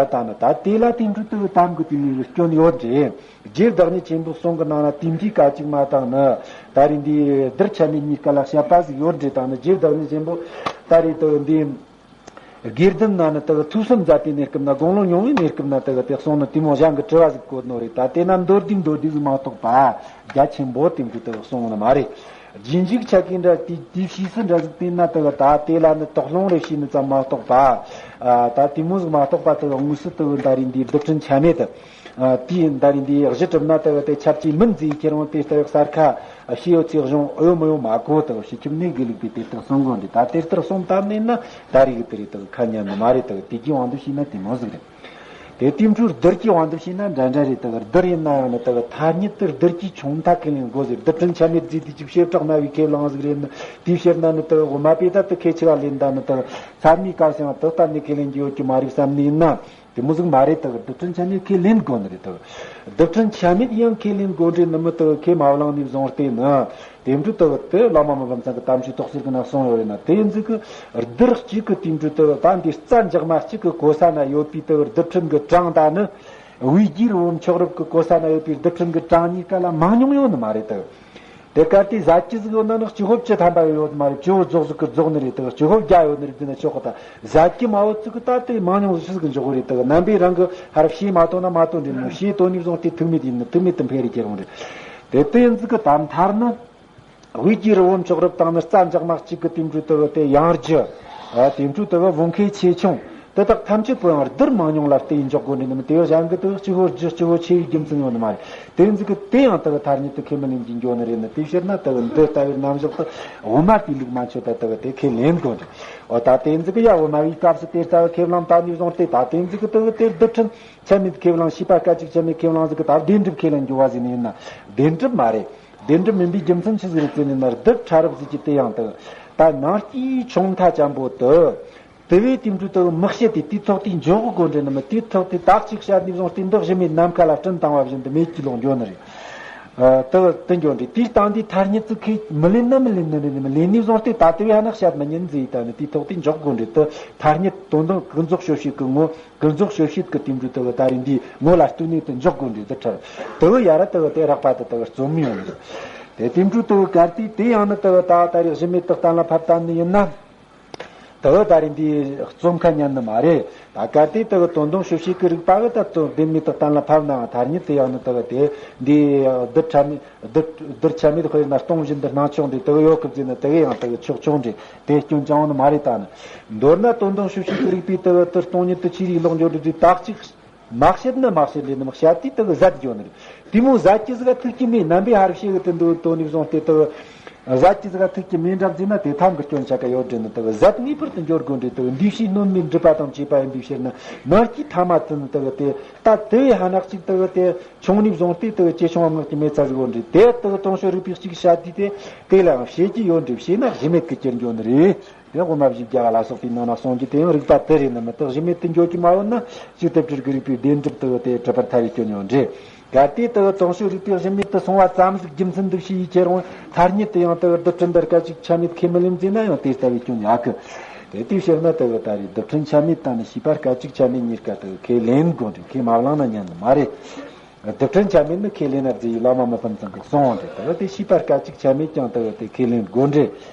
ད་ནི་ད་དེ་ལ་དེ་འདྲ་དེ་གི་དམ་གི་དེ་ནི་སྐྱོན་ཡོད་རེད། རྗེ་བདག་ཉིད་ཆེན་པོའི་གསུང་གི་ནང་ན་དེ་འདྲའི་སྐད་ཅིག་མ་དང་ནི་ད་རེས་འདི་གདུལ་བྱ་མེད་གཉིས་ཀ་ལ་བཤད་པ་ཟིག་ཡོད་འདྲེ། དང་ནི་རྗེ་བདག་ཉིད་ཆེན་པོ་ད་རེས་དེ་འདི་དགེ་ལྡན་ན་ནི་དེ་ཐོས་བསམ་མཛད་པའི་གནས་སྐབས་ན་དགུང་ལོ་ཉུང་བའི་གནས་སྐབས་ན་དེ་དེ་གསུང་ནི་དེ་མོ་གཞན་གྱི་དྲི་བ་ཟིག་བཀོད་ནོ་རེད། ད་དེ་ན་མདོར་བསྡུས་མདོར་བསྡུས་ཟིག་མ་གཏོགས་པ་རྒྱ་ཆེན་པོ་དེ་འདྲ་དེ་གསུང་ནི་མ་རེད། རྗེས་འཇུག་ཆ་གི་འདྲ་དེ་དེའི་ཕྱིས་སུ་འདྲ་ཟིག་བལྟས་ན་དེ་གི་ད་དེ་ལ་ནི་དོགས་སློང་རེ་བྱས་ནི་ཙམ་མ་གཏོགས་པ། ཨ། ད་དེ་མོ་ཟིག་མ་གཏོགས་པ་དེ་གི་དངོས་སུ་དེ་གི་ད་རེས་འདིའི་རྡུལ་ཕྲན་ཆ་མེད་དེ། ཨ། དེའི་ད་རེས་འདིའི་གཞི་གྲུབ་ན་དེ་གི་དེ་ཁྱབ་ཀྱི་མིན་ཟེར། ཁྱེད་རང་དེ་ལྟ་བུའི་གསར་ཁ་ཤེས་ཡོད་ཚེ་གཞུང་ཨེ་ཡོད་མི་ཡོད་མ་གོ། དེ་གི་ཕྱི་ཁྱིམ་ནས་དགེ་ལུགས་པས་དེ་ལྟར་གསུང་གོ་འདི་ད་དེ་ལྟར་གསུང་བཏབ་ནས་ན་ད་རེས་གི་དེ་རེད། དེ་གི་ཁ་ཉན་ནི་མ་རེད། དེ་གི་དེ་གི་དབང་དུ་བྱས་ན་དེ་མོ་ཟིག་རེད། དེ་དེ་འཕྲོའི་རྡུལ་གྱི་དབང་དུ་བྱས་ན་འདྲ་འདྲ་རེད། དེ་གི་རྡུལ་ཡིན་ན་ཡང་ནི་དེ་གི་ཐ་སྙད་དེ་རྡུལ་གྱི་ཆུང་མཐའ་ཁས་ལེན་དགོས་ཟེར། རྡུལ་ཕྲན་ཆ་མེད་རྫས་དེ་ཅིག་བྱེ་བྲག་སྨྲ་བའི་ཁས་བླངས་ཟིག་རེད། ནི་དེའི་ཕྱིར་ན་ནི་དེ་གི་དབུ་མ་པས་ད་དེ་ཁས་ཆེ་བ་ལེན། ད་ནི་དེ་གི་ཚད་མའི་སྐབས་སུ་ཡང་དེ་གཏན་ནས་ཁས་ལེན་རྒྱུ་ཡོད་ཀྱི་མ་རེད་བསམ་ནི་ཡིན་ན། དེ་མོ་ཟིག་མ་རེད། དེ་གི་རྡུལ་ཕྲན་ཆ་མེད་ཁས་ལེན་དགོས་ནི་རེད། དེ་གི་རྡུལ་ཕྲན་ཆ་མེད་ཡང་ཁས་ལེན་དགོས་རེད། ནི་མི་དེ་གི་ཁས་མ་བླངས་ནས་བཟུང་སྟེ་ནི། དེ་འཕྲོ་དེ་གི་དེ་བླ་མ་མི་ཕམ་ཚང་གི་དམ་ཆོས་རྟོགས་ཟེར་གི་ན་གསུངས་ཡོད་རེད་ན། དེ་ཡིན་ཟིག་གི་རྡུལ་གཅིག་གི་དེ་འཕྲོ་དེ་གི་ད་འདི་རྩ་འཇག་མ་གཅིག་གི་གོ་ས་ན་ཡོད་པའི་དེ་གི་རྡུལ་ཕྲན་གི་གྲངས་ད་ནི། དབུས་རྒྱུའི་རི་བོ་མཆོག་རབ་ཀྱི་གོ་ས་ན་ཡོད་པའི་རྡུལ་ཕྲན་གྱི་གྲངས་གཉིས་ཀ་ལ་མང་ཉུང་ཡོད་ནི་མ་རེད་དོ། དེ་གལ་ཏེ་ཟད་རྒྱུ་ཟིག་ཡོད་ན་ནི་སྤྱི་ཁོག་བཅུ་ཐམ་པ་ཡོད་མ་རེད། སྤྱི་བོ་རྫོགས་ཟིག་གི་རྫོགས་ནི་རེད་དོ། སྤྱི་ཁོག་བརྒྱ་ཡོད་ནི་རེད་ཟེར་ན་ཆོག་གི། ད་ཟད་རྒྱུ་མ་ཡོད་ཚིག་གི་ད་དེ་མང་ཉུང་ཟིག་ཤི་ཟིག་གི་འཇོག་གི་རེད་དོ། རྣམ་པས་རང་གི་ཧ་ར་བྱས་མ་ཐོན་ན་མ་ཐོན་རེད་མོ། བྱས་ཐོན་ནས་བཟུང་སྟེ་ཐུག་མེད་ཡིན་ནི། ཐུག་མེད་དུ་འཕེལ་རེ་ཁྱེར་འོང་རེད། དེ་དེ་ཡིན་ཟིག་གི་དམ་མཐར་ནི། དབུས་ཀྱི་རི་བོ་མཆོག་རབ་དང་ནི་རྩ་འཇག་མ་གཅིག་གི་དེ་འཕྲོ་དེ་གི་དེ་ཡང་རྒྱུ། ཨ། དེ་འཕྲོ་དེ་གི་བོང་ཁའི་ཆེ་ཆུང་དེ་དག་ཐམས་ཅད་པོ་ཡང་རྡུལ་མང་ཉུང་ལ་བལྟས་འཇོག་དགོས་ནི་ནི། དེ་གཞན་གི་དེ་གི་སྤྱི་བོ་རྒྱུ་སྤྱི་བོ་ཆེ་བའི་རྒྱུ་མཚན་ཡོད་ནི་མ་རེད། དེ་ཟིག་གི་དེ་ཡང་དེ་གི་ཐ་སྙད་དུ་ཁས་མི་ལེན་གྱི་འགྱོ་ནི་རེད་ནི། དེ་ཕྱིར་ན་དེ་གི་འདི་ལྟ་བུའི་རྣམ་གཞག་དེ་དབུ་མ་པའི་ལུགས་མ་ཆོད་ད་དེ་གི་དེ་ཁས་ལེན་དགོས་ནི་རེད། འོ་ད་དེ་ཟིག་གི་ཡ་དབུ་མ་པའི་སྐབས་སུ་དེ་ལྟ་བུ་ཁས་བླངས་བཏང་ནས་བཟུང་སྟེ། ད་དེ་ཟིག་གི་དེ་གི་དེ་རྡུལ་ཕྲན་ཆ་མེད་ཁས་བླངས། ཤེས་པ་སྐད་ཅིག་ཆ་མེད་ཁས་བླངས་ཟིག་གི་ད་བདེན་གྲུབ་ཁས་ལེན་རྒྱུ་བ་ཟིག་ནི་ཡིན་ན། བདེན་གྲུབ་མ་རེད། བདེན་གྲུབ་མིན་པའི་རྒྱུ་མཚན་ཆི་ཟིག་རེད་ཟེར་ནས་ན། རྡུལ་ཕྲ་རབ་ཟིག་གི་དེ་ཡང་དེ་ད་ནང་སྐྱེས་ཆུང་མཐའ་ཅན་པོ་དེ། དེ་བས་དེ་འཕྲོ་དེ་མི་བཤད་དེ། དེའི་ཐོག་དེ་འཇོག་གི་དགོས་འདྲེ་ནི་མི། དེའི་ཐོག་དེ་དག་ཅིག་བཤད་ནས་བཟུང་སྟེ་འདི་གཞི་མེད་ནམ་མཁའ་ལ་སྤྲིན་བཏང་བ་བཞིན་དུ་མེད་ཀྱི་ལོག་འགྱོ་ནི་རེད། ཨ། དེ་དེ་འགྱོ་འདྲེ། དེའི་སྟེང་དེ་ཐ་སྙད་ཚིག་ཁས་མི་ལེན་ན་མི་ལེན་ནི་རེད་ནི་མི། ལེན་ནས་བཟུང་སྟེ་ད་དེ་བས་ཧ་ན་བཤད་མི་ཉན་ཟེར་ཡི་ད་ནི། དེའི་ཐོག་དེ་འཇོག་དགོས་འདྲེ། དེ་ཐ་སྙད་དོན་དང་ཀུན་རྫོགས་དཔྱོད་བྱེད་ཀྱི་ངོ། ཀུན་རྫོབ་དཔྱོད་བྱེད་ཀྱི་དེ་འདྲ་དེ་གི་ད་རེས་འདིའི་ངོ་ལ་ལྟོས་ནས་དེ་འཇོག་དགོས་འདྲ་དེ་ཁྲར། དེ་གི་ཡ་ར་དེ་གི་དེ་རགས་པ་དེ་དེ་གི་རྩོམ་ཡོང་འདྲ། དེ་དེ་འདྲ་དེ་གི་གལ་ཏེ་དེ་ཡང་ནི་དེ་གི་ད་ད་རེས་གཞི་མེད་དུ་གཏན་ལ་ཕབ་བཏང་ནི་ཡིན་ན། དེ་གི་ད་རེས་འདིའི་རྩོམ་ཁ་ཉན་ནི་མ་རེད། ད་གལ་ཏེ་དེ་གི་དོན་དམ་དཔྱོད་བྱེད་ཀྱི་རིགས་པ་གི་ད་དོན་བདེན་མེད་དུ་གཏན་ལ་ཕབ་ནའང་ཐ་སྙད་དེ་ཡང་ནི་དེ་གི་དེ་འདི་རྡུལ་ཕྲ་མེད། རྡུལ་རྡུལ་ཆ་མེད་དཔེར་ན་སྟོང་བཞིན་དུ་སྣང་ཆོག་འདྲ། དེ་གི་ཡོད་གི་བརྩིས་ན་དེ་གི་ཡང་དེ་གི་ཆོག་ཆོག་འདྲ། དེ་སྐྱོན་ཅང་ནི་མ་རེད་ད་ནི། མདོར་ན་དོན་དམ་དཔྱོད་བྱེད་ཀྱི་རིགས་པས་དེ་གི་དེ་སྟོང་ཉིད་དུ་ཅི་རིགས་ལོག་འགྱོ་འདྲ་དེ་དག་ཅིག་མ་བཤད་ན་མ་བཤད་ལས་ནི་མི། བཤད་དུས་དེ་གི་ཟད་འགྱོ་ནི་རེད། དེ་མོ་ཟད་ཀྱི་ཟིག་ག་ཐུག་གི་མེད། རྣམ་པས་ཧ་ར་བཤད་གི་དེ་འདུག་དོ་ནས་བཟུང་སྟེ་དེ་གི་ཟད་ཀྱི་ཟིག་ག་ཐུག་གི་མེད་འདྲ་བརྩིས་ན་དེ་ཐམ་གི་སྐྱོན་ཆ་ག་ཡོད་འདྲ་ནི། དེ་གི་ཟད་ངེས་པར་དུ་འགྱོ་དགོས་འདྲ། དེ་གི་འདུས་བྱས་གནོད་མེད་འགྲུབ་པ་དང་བཅས་པ་ཡིན་པའི་ཕྱིར་ན། ནང་སྐྱེས་ཐ་མ་དེ་ནི་དེ་གི་དེ་ད་དེ་བས་ཧ་ནག་ཅིག་དེ་གི་དེ། ཆུང་ནས་བཟུང་སྟེ་དེ་གི་ཆེ་ཆུང་བ་ངག་གི་མེད་ཚ་ཟིག་ཡོད་འདྲ། དེ་དེ་གི་དོན་དཔྱོད་རིག་པའི་གཅིག་བཤད་དུས་དེ་དེ་ལའང་བཤད་ཀྱི་ཡོད་འདྲ། བཤད་ན་གཞི་མེད་ཀྱི་གྱུར་འགྱོ་ནི་རེད། དེ་དབུ་མ་བཞི་བརྒྱ་ལ་སོགས་པའི་ནང་ན་གསུང་རྒྱུ་དེ་ཡང་རིགས་པ་དེ་རེད་ནི་མི། དེ་གཞི་མེད་དུ་འགྱོ་རྒྱུ་མ་ཡོད་ན་གཅིག་དེ་སྤྲུལ་གྱི་རིགས་པའི་བདེན་གྲུབ་དེ་གི་དེ་གྲུབ་པར་ཐལ་བའི་སྐྱོན་ཡོད་འདྲ། གལ་ཏེ་དེ་གི་དོན་དཔྱོད་རིག་པའི་གཞི་མེད་དུ་སོང་བ་ཙམ་ཟིག་རྒྱུ་མཚན་འདི་ཕྱིའི་ཁྱེར་འོང་ཐ་སྙད་དེ་ཡང་དེ་གི་རྡུལ་ཕྲན་འདི་སྐད་ཅིག་ཆ་མེད་ཁས་མི་ལེན་ཟེར་ན་ཡང་དེ་ལྟ་བུའི་སྐྱོན་ཡོད་གི། དེ་དེའི་ཕྱིར་ན་དེ་གི་ད་རེས་རྡུལ་ཕྲན་ཆ་མེད་དང་ནི་ཤེས་པ་སྐད་ཅིག་ཆ་མེད་གཉིས་ཀ་དེ་གི་ཁས་ལེན་དགོས་འདྲ། ཁས་མ་བླངས་ན་ཉན་ནི་མ་རེད། རྡུལ་ཕྲན་ཆ་མེད་ནི་ཁས་ལེན་ན་རྫས་ཡི་བླ་མ་མི་ཕམ་ཚང་གི་གསུང་འོང་འདྲ། དེ་གི་དེ་ཤེས་པ་སྐད་ཅིག་ཆ་མེད་ཀྱང་དེ་གི་དེ་ཁས་ལེན་དགོས་འདྲ། དེ་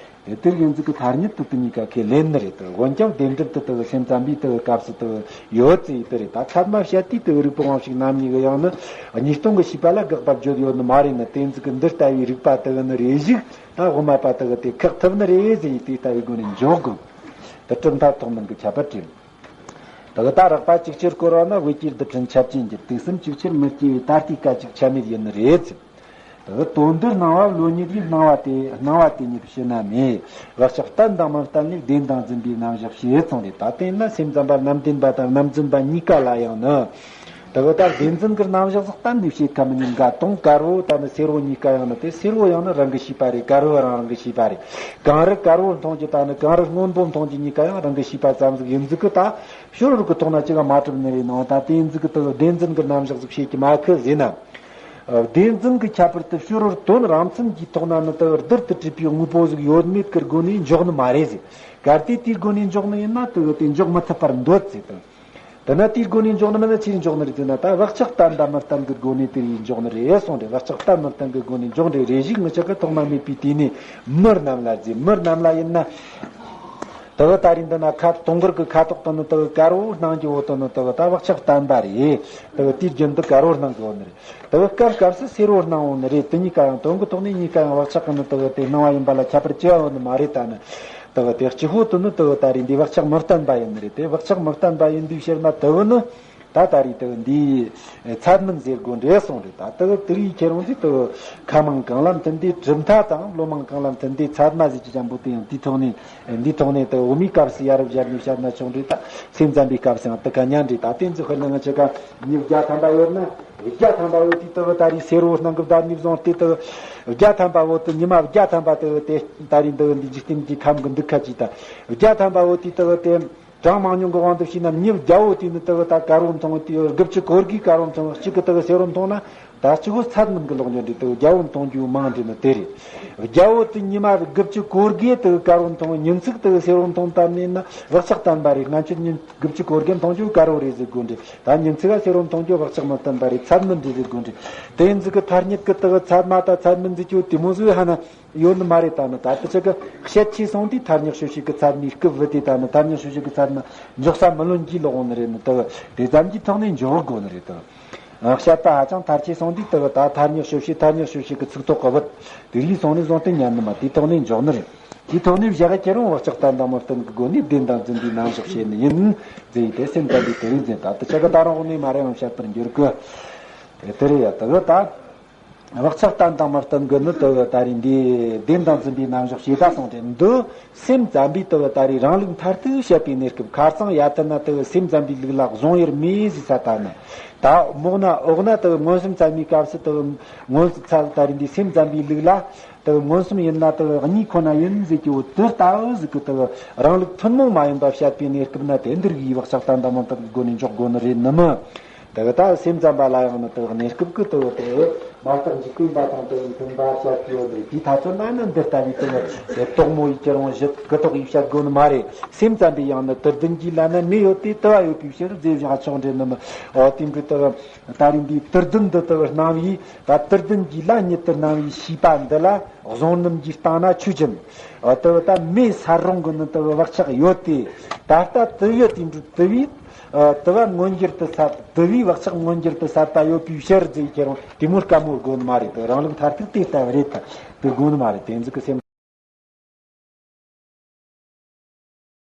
ལྟར་ཡིན་ཚུལ་གྱི་ཐ་སྙད་དུ་དེ་གཉིས་ཀ་ཁས་ལེན་ནི་རེད། དེ་འོན་ཀྱང་བདེན་གྲུབ་དེ་དེ་གི་སེམས་ཙམ་པའི་དེ་གི་སྐབས་སུ་དེ་གི་ཡོད་ཚེ་ཡི་དེ་རེད། ད་ཚད་མ་བཤད་དུས་དེ་གི་རིགས་པ་དབང་ཕྱུག་རྣམ་གཉིས་ཀྱི་ཡང་ནི་གཉིས་སྟོང་གི་ཤེས་པ་ལ་དགག་པ་བརྗོད་ཡོད་ནི་མ་རེད་ནི། དེ་ཚོ་གི་འདི་ལྟ་བུའི་རིགས་པ་དེ་གི་ནི་རེ་ཞིག་ད་དབུ་མ་པ་དེ་གི་དེ་ཁག་ཐུབ་ནི་རེད་ཟེར་ཡི་དེ་ལྟ་བུའི་སྒོ་ནས་འཇོག་དགོས། དེ་གྲུབ་མཐའ་ཐོག་མིན་གྱི་ཁྱད་པར་ཅན། དེ་གི་ད་རགས་པ་ཅིག་ཆར་བཀོད་རོགས་ན། དབུས་ཀྱི་རྡུལ་ཕྲན་ཁྱབ་ཅན་གྱི་དུག་གསུམ་ཅིག་ཆར་མི་སྐྱེ་བའི་ད་ལྟའི་སྐད་ཅིག་ཆ་མེད་ཡིན་ནི་རེད་ཟེར། དེ་གི་དོན་འདིར་སྣང་བ་བློ་ཉིད་ཀྱི་སྣང་བ་དེ་སྣང་བ་དེ་ཉིད་ཕྱི་ན་མེད། བག་ཆགས་བརྟན་དང་མི་བརྟན་ལས་བདེན་དང་འཛིན་པའི་རྣམ་གཞག་ཞེས་གསུངས་ཏེ། ད་དེ་ན་སེམས་ཙམ་པ་རྣམ་བདེན་པ་དང་རྣམ་རྫུན་པ་གཉིས་ཀ་ལ་ཡང་ནི། དེ་གི་ད་བདེན་འཛིན་གྱི་རྣམ་གཞག་ཟིག་གཏན་ནས་བྱེད་ཁ་མི་ཉན་ག། དུང་དཀར་བོ་དང་ནི་སེར་བོ་གཉིས་ཀ་ཡང་ནི། དེ་སེར་བོ་ཡང་ནི་རང་གི་ཤེས་པ་རེད། དཀར་བོ་རང་རང་གི་ཤེས་པ་རེད། གངས་རི་དཀར་བོ་མཐོང་རྒྱུ་དང་ནི་གངས་རི་སྔོན་པོ་མཐོང་རྒྱུ་གཉིས་ཀ་ཡང་རང་གི་ཤེས་པ་ཙམ་ཟིག་ཡིན་ཟིག་གི། ད་ཕྱི་རོལ་གྱི་ཐོག་ན་ཅི་ག་མ་གྲུབ་ནི་རེད་ནོ། ད་དེ་ཡིན་ཟིག་གི་དེ་བདེན་འཛིན་གྱི་རྣམ་གཞག་ཟིག་བྱེད་ཀྱི་མ་ཁི་ཟེར་ན། བདེན་འཛིན་གྱི་ཁྱད་པར་དེ་ཕྱི་རོལ་དོན་རང་མཚན་གྱི་ཐོག་ན་ནི་དེ་རྡུལ་དུ་གྲུབ་པའི་དངོས་པོ་ཟིག་ཡོད་མེད་ཀྱི་སྒོ་ནས་འཇོག་ནི་མ་རེད་ཟེར། གལ་ཏེ་དེའི་སྒོ་ནས་འཇོག་ནི་ཡིན་ན་དེ་གི་དེ་འཇོག་མི་ཐུབ་པར་འདོད་ཟེར་དང་། དེ་ན་དེའི་སྒོ་ནས་འཇོག་ནི་མིན་ན་ཆི་རེད་འཇོག་ནི་རེད་ཟེར་ན། ད་བག་ཆགས་བརྟན་དང་མི་བརྟན་གྱི་སྒོ་ནས་དེ་ཡིས་འཇོག་ནི་རེད་གསུངས་ཏེ། བག་ཆགས་བརྟན་མི་བརྟན་གྱི་སྒོ་ནས་འཇོག་འདྲ་རེ་ཞིག་ངི་ཆ་གི་ཐོག་མ་མེད་པའི་དུས་ནས་མི་རྣམས་ལ་ཟེར། མི་རྣམས་ལ་ཡིན་ན། དེ་གི་ད་རེས་འདི་ན་ཁ་དུང་དཀར་གི་ཁ་དོག་དེ་ནི་དེ་གི་དཀར་བོ་སྣང་རྒྱུ་བོ་དེ་ནི་དེ་གི་ད་བག་ཆགས་བརྟན་པ་རེད། དེ་གི་དུས་རྒྱུན་དུ་དཀར་བོ་སྣང་གི་བོ་ནི་རེད། དེ་གི་སྐབས་སྐབས་སུ་སེར་བོ་སྣང་བོ་ནི་རེད། དེ་གཉིས་ཀ་ཡང་དོན་གི་ཐོག་ནས་གཉིས་ཀ་ཡང་བག་ཆགས་གི་ནི་དེ་གི་དེ་སྣང་བ་ཡིན་པ་ལ་ཁྱད་པར་ཅི་ཡང་ཡོད་ནི་མ་རེད། ད་ནི་དེ་གི་དེ་གཅིག་པོ་དེ་ནི་དེ་གི་ད་རེས་འདི་བག་ཆགས་མི་བརྟན་པ་ཡིན་ནི་རེད། དེ་བག་ཆགས་མི་བརྟན་པ་ཡིན་དུས་ཕྱིར་ན་དེ་གི་ནི། ད་ད་རེས་དེ་འདིའི་ཚད་མིན་ཟེར་དགོས་འདྲེ་སོང་རེད། ད་དེ་དེ་ཡི་ཁྱེད་རང་ཚོས་དེ་ཁ་མང་གང་ལ་མཐུན་དེ་གྲུབ་མཐའ་དང་ལོ་མང་གང་ལ་མཐུན་དེ་ཚད་མ་ཟེར་གྱི་ཅན་པོ་དེ་ཡང་དེའི་ཐོག་ནས་འདིའི་ཐོག་ནས་དེ་འོ་མའི་སྐབས་སུ་ཡ་རབས་སྦྱར་ནས་བཤད་ན་ཆོག་འདྲེ། ད་སེམས་ཙམ་པའི་སྐབས་སུ་ཡང་དེ་ག་ཉན་འདྲེ། ད་དེ་ཚོ་ཁོ་ན་ང་ཆེ་ག་མི་བརྒྱ་ཐམ་པ་ཡོད་ན་བརྒྱ་ཐམ་པ་བོ་དེ་དེ་ད་རེས་སེར་བོ་སྣང་གི་བདག་ནི་བཟུང་སྟེ་དེ་བརྒྱ་ཐམ་པ་བོ་དེ་ཉི་མ་བརྒྱ་ཐམ་པ་དེ་དེ་ད་རེས་འདི་འདི་འཇིག་རྟེན་གྱི་ཁམས་གི་འདུག་ཁ་ཅིག་ད་བརྒྱ་ཐམ་པ་བོ་དེ་དེ་དེ། གྲངས་མང་ཉུང་གི་དབང་དུ་བྱས་ན་མི་བརྒྱ་བོ་དེ་ནི་དེ་གི་ད་དཀར་བོ་མཐོང་དེ་དགུ་བཅུ་གོ་དགུའི་དཀར་བོ་མཐོང་གཅིག་གི་དེ་གི་སེར་བོ་མཐོང་ན། ད་གཅིག་པོ་ཚད་མིན་གི་ལོག་འགྱོ་འདྲེ། དེ་གི་བརྒྱ་བོ་མཐོང་རྒྱུ་མང་འདྲེ་ནི་དེ་རེད། བརྒྱ་བོ་དེ་ཉི་མ་དགུ་བཅུ་གོ་དགུའི་དེ་གི་དཀར་བོ་མཐོང་ཉིན་ཚིག་དེ་གི་སེར་བོ་མཐོང་ད་ནི་ན་བག་ཆགས་བརྟན་པ་རེད། སྔ་ཕྱིར་ཉིན་དགུ་བཅུ་གོ་དགུ་མཐོང་རྒྱུ་དཀར་བོ་རེད་ཟེར་དགོས་འདྲེ། ད་ཉིན་ཚིག་ག་སེར་བོ་མཐོང་རྒྱུ་བག་ཆགས་མི་བརྟན་པ་རེད། ཚད་མིན་འདྲེ་ཟེར་དགོས་འདྲེ། དེ་ཡིན་ཟིག་གི་ཐ་སྙད་གི་དེ་གི་ཚད་མ་ད་ཚད་མིན་ཟེར་རྒྱུ་དེ་མོ་ཟིག་ཧ་ན། ཡོད་ནི་མ་རེད། ད་ནི་ད་ལྟ་ཆ་གི་བཤད་ཆེ་སོང་དུས་ཐ་སྙད་ཤོད་བྱེད་ཀྱི་ཚད་མའི་སྐབས་བུ་དེ་ད་ནི་ཐ་སྙད་ཤོད་བྱེད་ཀྱི་ཚད་མ་འཇོག་ས་མི་ལོན་གྱི་ལོག་འོང་ནི་རེད། ནི་དེ་དེ་ཙམ་གྱི་ཐོག་ནས་འཇོག་དགོས་ནི་རེད། ད་བཤད་པ་ཧ་ཅང་མཐར་ཆེ་སོང་དུས་དེ་ད་ཐ་སྙད་ཤོད་བྱེད་ཐ་སྙད་ཤོད་བྱེད་ཀྱི་ཚིག་ཐོག་གི་བུ་དེ་རིགས་སོང་ནས་བཟུང་སྟེ་ཉན་ནི་མ་དེའི་ཐོག་ནས་འཇོག་ནི་རེད། དེའི་ཐོག་ནས་བཞག་གི་ཁྱེད་རང་བག་ཆགས་བརྟན་དང་མི་བརྟན་གྱི་སྒོ་ནས་བདེན་དང་འཛིན་པའི་རྣམ་གཞག་བྱེད་ནི་ཡིན་ཟེར་ཡི་དེ་སེམས་བརྟན་པའི་དེ་རིགས་འཛིན། ད་ལྟ་ཆ་གི་ད་རང་འོག་ནས་མ་རེད་ཡང་བཤད་པར་འགྱུར་གི་དེ་རེད་ཡ། དེ་གི་ད། བག་ཆགས་བརྟན་དང་མི་བརྟན་གི་ནི་དེ་གི་ད་རེས་འདི་བདེན་དང་འཛིན་པའི་རྣམ་གཞག་བྱེད་པ་སོང་སྟེ་འདི་སེམས་ཙམ་པའི་དེ་གི་ད་རེས་རང་ལུགས་མཐར་ཐུག་བཤད་པའི་གནས་སྐབས་ཁ་རྩང་ཡ་ཐི་ན་དེ་གི་སེམས་ཙམ་པའི་ལུགས་ལ་གཟུང་ཡུལ་མེད་ཟེར་ས་ད་ནི། ད་མོག་ན་འོག་ན་དེ་གི་མངོན་སུམ་ཚད་མའི་སྐབས་སུ་དེ་གི་མངོན་སུམ་ཚད་ད་རེས་འདི་སེམས་ཙམ་པའི་ལུགས་ལ་དེ་གི་མངོན་སུམ་ཡིན་ན་དེ་གི་གཉིས་ཁོ་ན་ཡིན་ཟེར་གྱི་བོ་དེ་ལྟ་བུ་ཟིག་གི་དེ་གི་རང་ལུགས་ཐུན་མོང་མ་ཡིན་པ་བཤད་པའི་གནས་སྐབས་ན་དེ་འདིར་གི་བག་ཆགས་བརྟན་དང་མི་བརྟན་གི་སྒོ་ནས་འཇོག་དགོས་ནི་རེད་ནི་མི། དེ་གི་ད་སེམས་ཙམ་པ་ལ་ཡང་ནི་དེ་གི་གནས་སྐབས་ཀྱི་དེ་གི་དེ་མ་བརྟགས་འཇིག་རྟེན་པ་དང་དེ་གི་མཐུན་པ་བཤད་ཀྱི་ཡོད་རེད། དེའི་ཐ་ཚོད་ན་ནི་འདི་ལྟ་བུའི་དེ་གི་དེ་དོག་མོ་ཡི་ཁྱེར་འོང་བཞི་གི་དོག་ཡིས་བཤད་དགོས་ནི་མ་རེད། སེམས་ཙམ་པའི་ཡང་ནི་དུར་ལྡན་གྱི་ལ་ན་མེ་ཡོད་དེ་དུ་བ་ཡོད་པའི་ཕྱིར་རྫས་བཞག་ཆོག་འདྲེ་ནི་མི། འོ་དེ་འདྲའི་དེ་གི་ད་རིང་འདིའི་དུར་ལྡན་འདི་དེ་གི་སྣང་བའི་ད་དུར་ལྡན་གྱི་ལ་ཉིད་དུ་སྣང་བའི་ཤེས་པ་འདི་ལ་གཟུང་རྣམ་གྱི་སྟེང་ན་ཆོས་ཅན། དེ་གི་ད་མེ་ས་རུང་གི་ནི་དེ་གི་བག་ཆགས་ཡོད་དེ། ད་ལྟ་དུ་ཡོད་དེ་འདྲ་དུ་བའི། ཨ། དུ་བ་མངོན་གྱུར་དུ་ཟད། དུ་བའི་བག་ཆགས་མངོན་གྱུར་དུ་ཟད་པ་ཡོད་པའི་ཕྱིར་ཟེར་ཁྱེད་རང་དེ་མོ་དཀའ་མོ་དགོས་ནི་མ་རེད། དུ་རང་ལུགས་མཐར་ཐུག་དེ་ལྟ་བུ་རེད། ད་དུ་དགོས་ནི་མ་རེད། དེ་ཚོ་གི་སེམས།